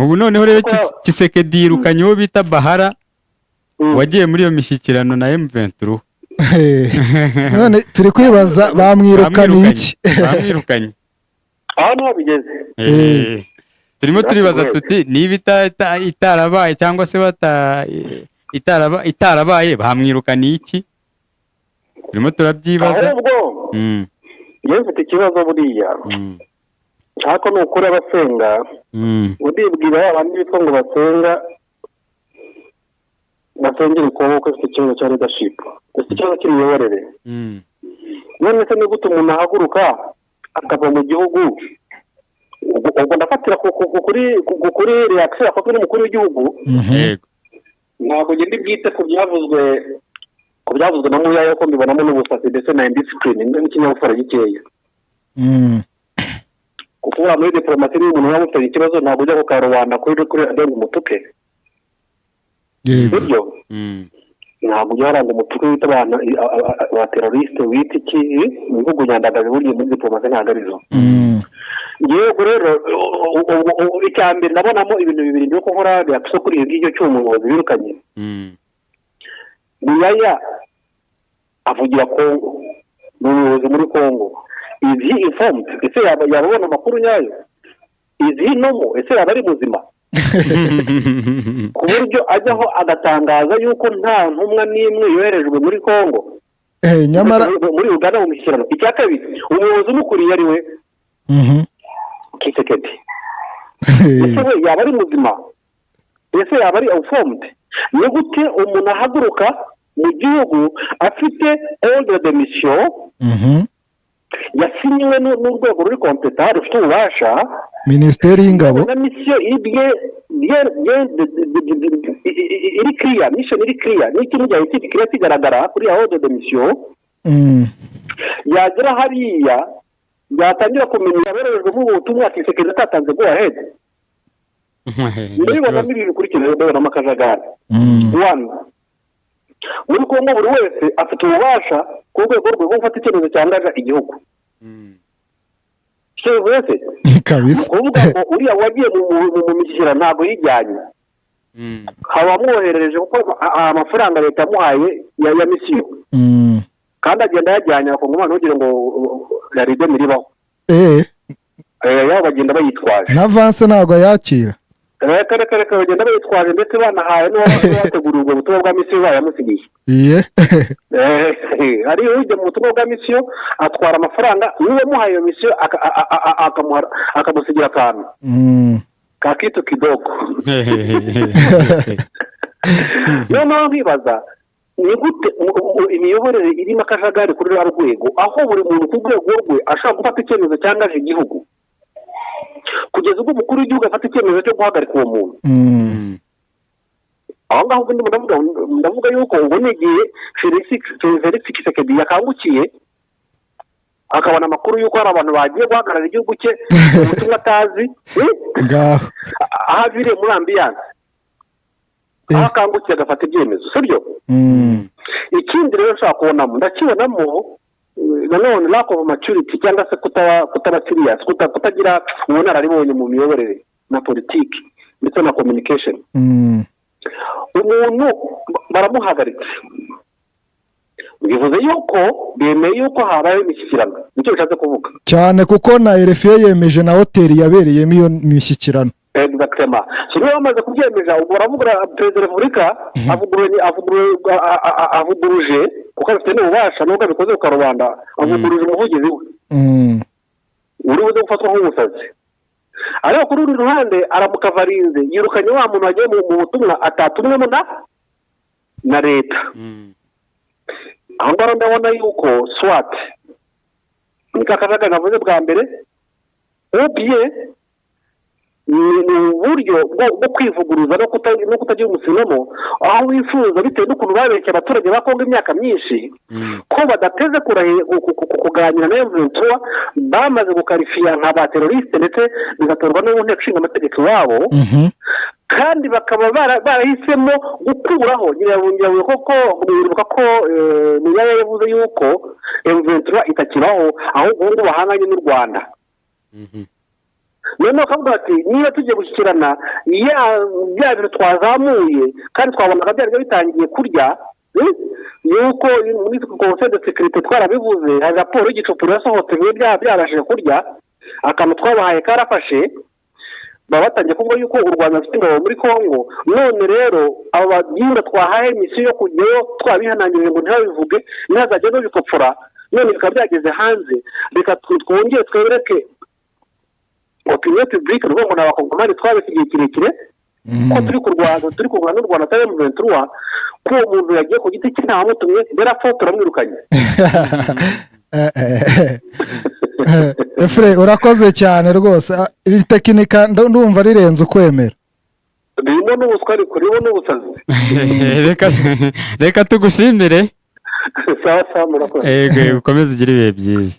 Ubu noneho rero Tshisekedi yirukanye uwo bita Bahara wagiye muri iyo mishyikirano na M23. None turi kwibaza, bamwirukaniye iki? Bamwirukanye. Aho niho bigeze. Turimo turibaza tuti niba itarabaye cyangwa se bata itarabaye, bamwirukaniye iki? Turimo turabyibaza. Ahubwo njyewe mfite ikibazo buriya, ariko ni ukuri abasenga, ndibwira ba bandi bitwa ngo basenga, basengera Kongo, ko ifite ikibazo cya leadership, ifite ikibazo cy'imiyoborere. None se ni gute umuntu ahaguruka akava mu gihugu? Ubwo ndafatira kuri reaction yakozwe n'umukuru w'igihugu. Ntabwo ngenda bwite ku byavuzwe na Muyaya, ko mbibonamo n'ubusasi ndetse na indiscipline n'ikinyabupfura gikeya, kuko buriya muri diporomasi niba umuntu yaba mufitanye ikibazo, ntabwo ujya ku karubanda kuri radiyo ngo umutuke. Sibyo? Ntabwo ujya waranga umutuke, wita abantu ba terroriste, wita iki, mu bihugu nyandagazi. Burya muri diporomasi ntabwo arizo. Yego rero, icya mbere ndabonamo ibintu bibiri mbere yuko nkora reaction kuri iyo ngicyo cy'umuyobozi birukanye. Muyaya avugira Kongo, ni umuyobozi muri Kongo. Is he informed? Ese yaba abona amakuru nyayo? Is he normal? Ese yaba ari muzima ku buryo ajyaho agatangaza yuko nta ntumwa n'imwe yoherejwe muri Kongo, Nyamara muri Uganda mu mishyikirano? Icya kabiri, umuyobozi umukuriye ari we Tshisekedi, ese we yaba ari muzima? Ese yaba ari informed? Ni gute umuntu ahaguruka mu gihugu afite ordre de mission yasinyiwe n'urwego ruri compétent, rufite ububasha, Minisiteri y'ingabo, na mission iri bien bien bien iri clear, mission iri clear, n'ikintu cyawe kiri clear, kigaragara kuri ya ordre de mission, yagera hariya, yatangira kumenya aberejwe muri ubu butumwa, Tshisekedi atatanze go ahead? Ndabibonamo ibi bikurikira, ndabibonamo akajagari. One, muri Kongo buri wese afite ububasha ku rwego rwe bwo gufata icyemezo cyangaza igihugu. Icyo bivuze se, Kabisa. Kuvuga ngo uriya wagiye mu mishyikirano ntabwo yijyanye, haba amwoherereje, kuko amafaranga leta yamuhaye ya mission, kandi agenda yajyanye abakongomani, ntugire ngo yaride miribaho. Yabo bagenda bayitwaje. Na avance ntabwo ayakira. Reka, reka, reka, bagenda bayitwaje, ndetse banahaye n'uwateguriye ubwo butumwa bwa misiyo bayamusigiye. Iye. Hari ujya mu butumwa bwa misiyo atwara amafaranga, n'uwamuhaye iyo misiyo akamusigira akantu ka kitu kidogo. Noneho nkibaza ni gute imiyoborere irimo akajagari kuri ruriya rwego, aho buri muntu ku rwego rwe ashobora gufata icyemezo cyangaje igihugu, kugeza ubwo umukuru w'igihugu afata icyemezo cyo guhagarika uwo muntu. Aho ngaho ubwo ndimo ndavuga yuko ubwo ni igihe Felix Tshisekedi yakangukiye, akabona amakuru y'uko hari abantu bagiye guhagarara igihugu cye mu butumwa atazi, Ngaho. aho aviriye muri ambiance, aho akangukiye agafata ibyemezo, sibyo? Ikindi rero nshobora kubonamo, ndakibonamo nanone lack of maturity, cyangwa se kutaba serious, kutagira ubunararibonye mu miyoborere na politiki ndetse na communication. Umuntu baramuhagaritse, bivuze yuko bemeye yuko habayeho imishyikirano, nicyo bishatse kuvuga. Cyane, kuko na RFI yemeje na hoteli yabereyemo iyo mishyikirano. Exactement. So niba bamaze kubyemeza, ubwo baravuga perezida wa repubulika avuguruje, kuko abifite n'ububasha nubwo abikoze ku karubanda, avuguruje umuvugizi we uri buze gufatwa nk'umusazi. Ariko kuri uru ruhande aramukavarinze, yirukanye wa muntu wagiye mu butumwa atatumwemo na leta. Aho ngaho ndabona yuko soit ni ka kajagari navuze bwa mbere, ou bien ni uburyo bwo kwivuguruza no kutagira umusimamo aho wifuza, bitewe n'ukuntu babeshye abaturage ba Kongo imyaka myinshi ko badateze kuganira na M23 bamaze gukarifiya nka ba terroriste, ndetse bigatorwa no mu nteko ishinga amategeko iwabo, kandi bakaba barahisemo gukuraho nyirabuye koko. Mwibuka ko Muyaya yavuze yuko M23 itakibaho, ahubwo ubu ngubu bahanganye n'u Rwanda. Noneho bakavuga bati: "Niba tugiye gushyikirana, ya bya bintu twazamuye kandi twabonaga byari bitangiye kurya, yuko muri conseil de sécurité twarabivuze, hari raporo y'igicupuro yasohotse, bibe byabashije kurya, akantu twabahaye karafashe." Baba batangiye kuvuga yuko u Rwanda rufite ingabo muri Congo. None rero abo baginga twahaye misiyo yo kujyayo, twabihanangirije ngo ntibabivuge, ntihazajye babikopfora, none bikaba byageze hanze, reka twongere twereke opinion publique, ni ukuvuga ngo ni abakongomani twabise igihe kirekire ko turi kurwana n'u Rwanda atari M23, ko uwo muntu yagiye ku giti cye, ntawamutumye, therefore turamwirukanye. Efure, urakoze cyane rwose. Iri tekinika ndumva rirenze ukwemera. Ririmo n'ubuswa, ariko ririmo n'ubusazi. Reka tugushimire. Sawa sawa, murakoze. Yego, ukomeze ugire ibihe byiza.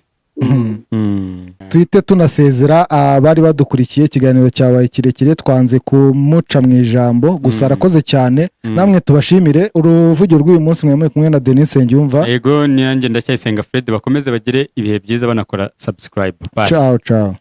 Tuhite tunasezera abari badukurikiye. Ikiganiro cyabaye kirekire, twanze kumuca mu ijambo gusa. Arakoze cyane. Namwe tubashimire. Uruvugiro rw'uyu munsi mwe muri kumwe na Denis Nsengiyumva. Yego, niyanjye Ndacyayisenga Fred. Bakomeze bagire ibihe byiza, banakora subscribe. Bye. Ciao ciao.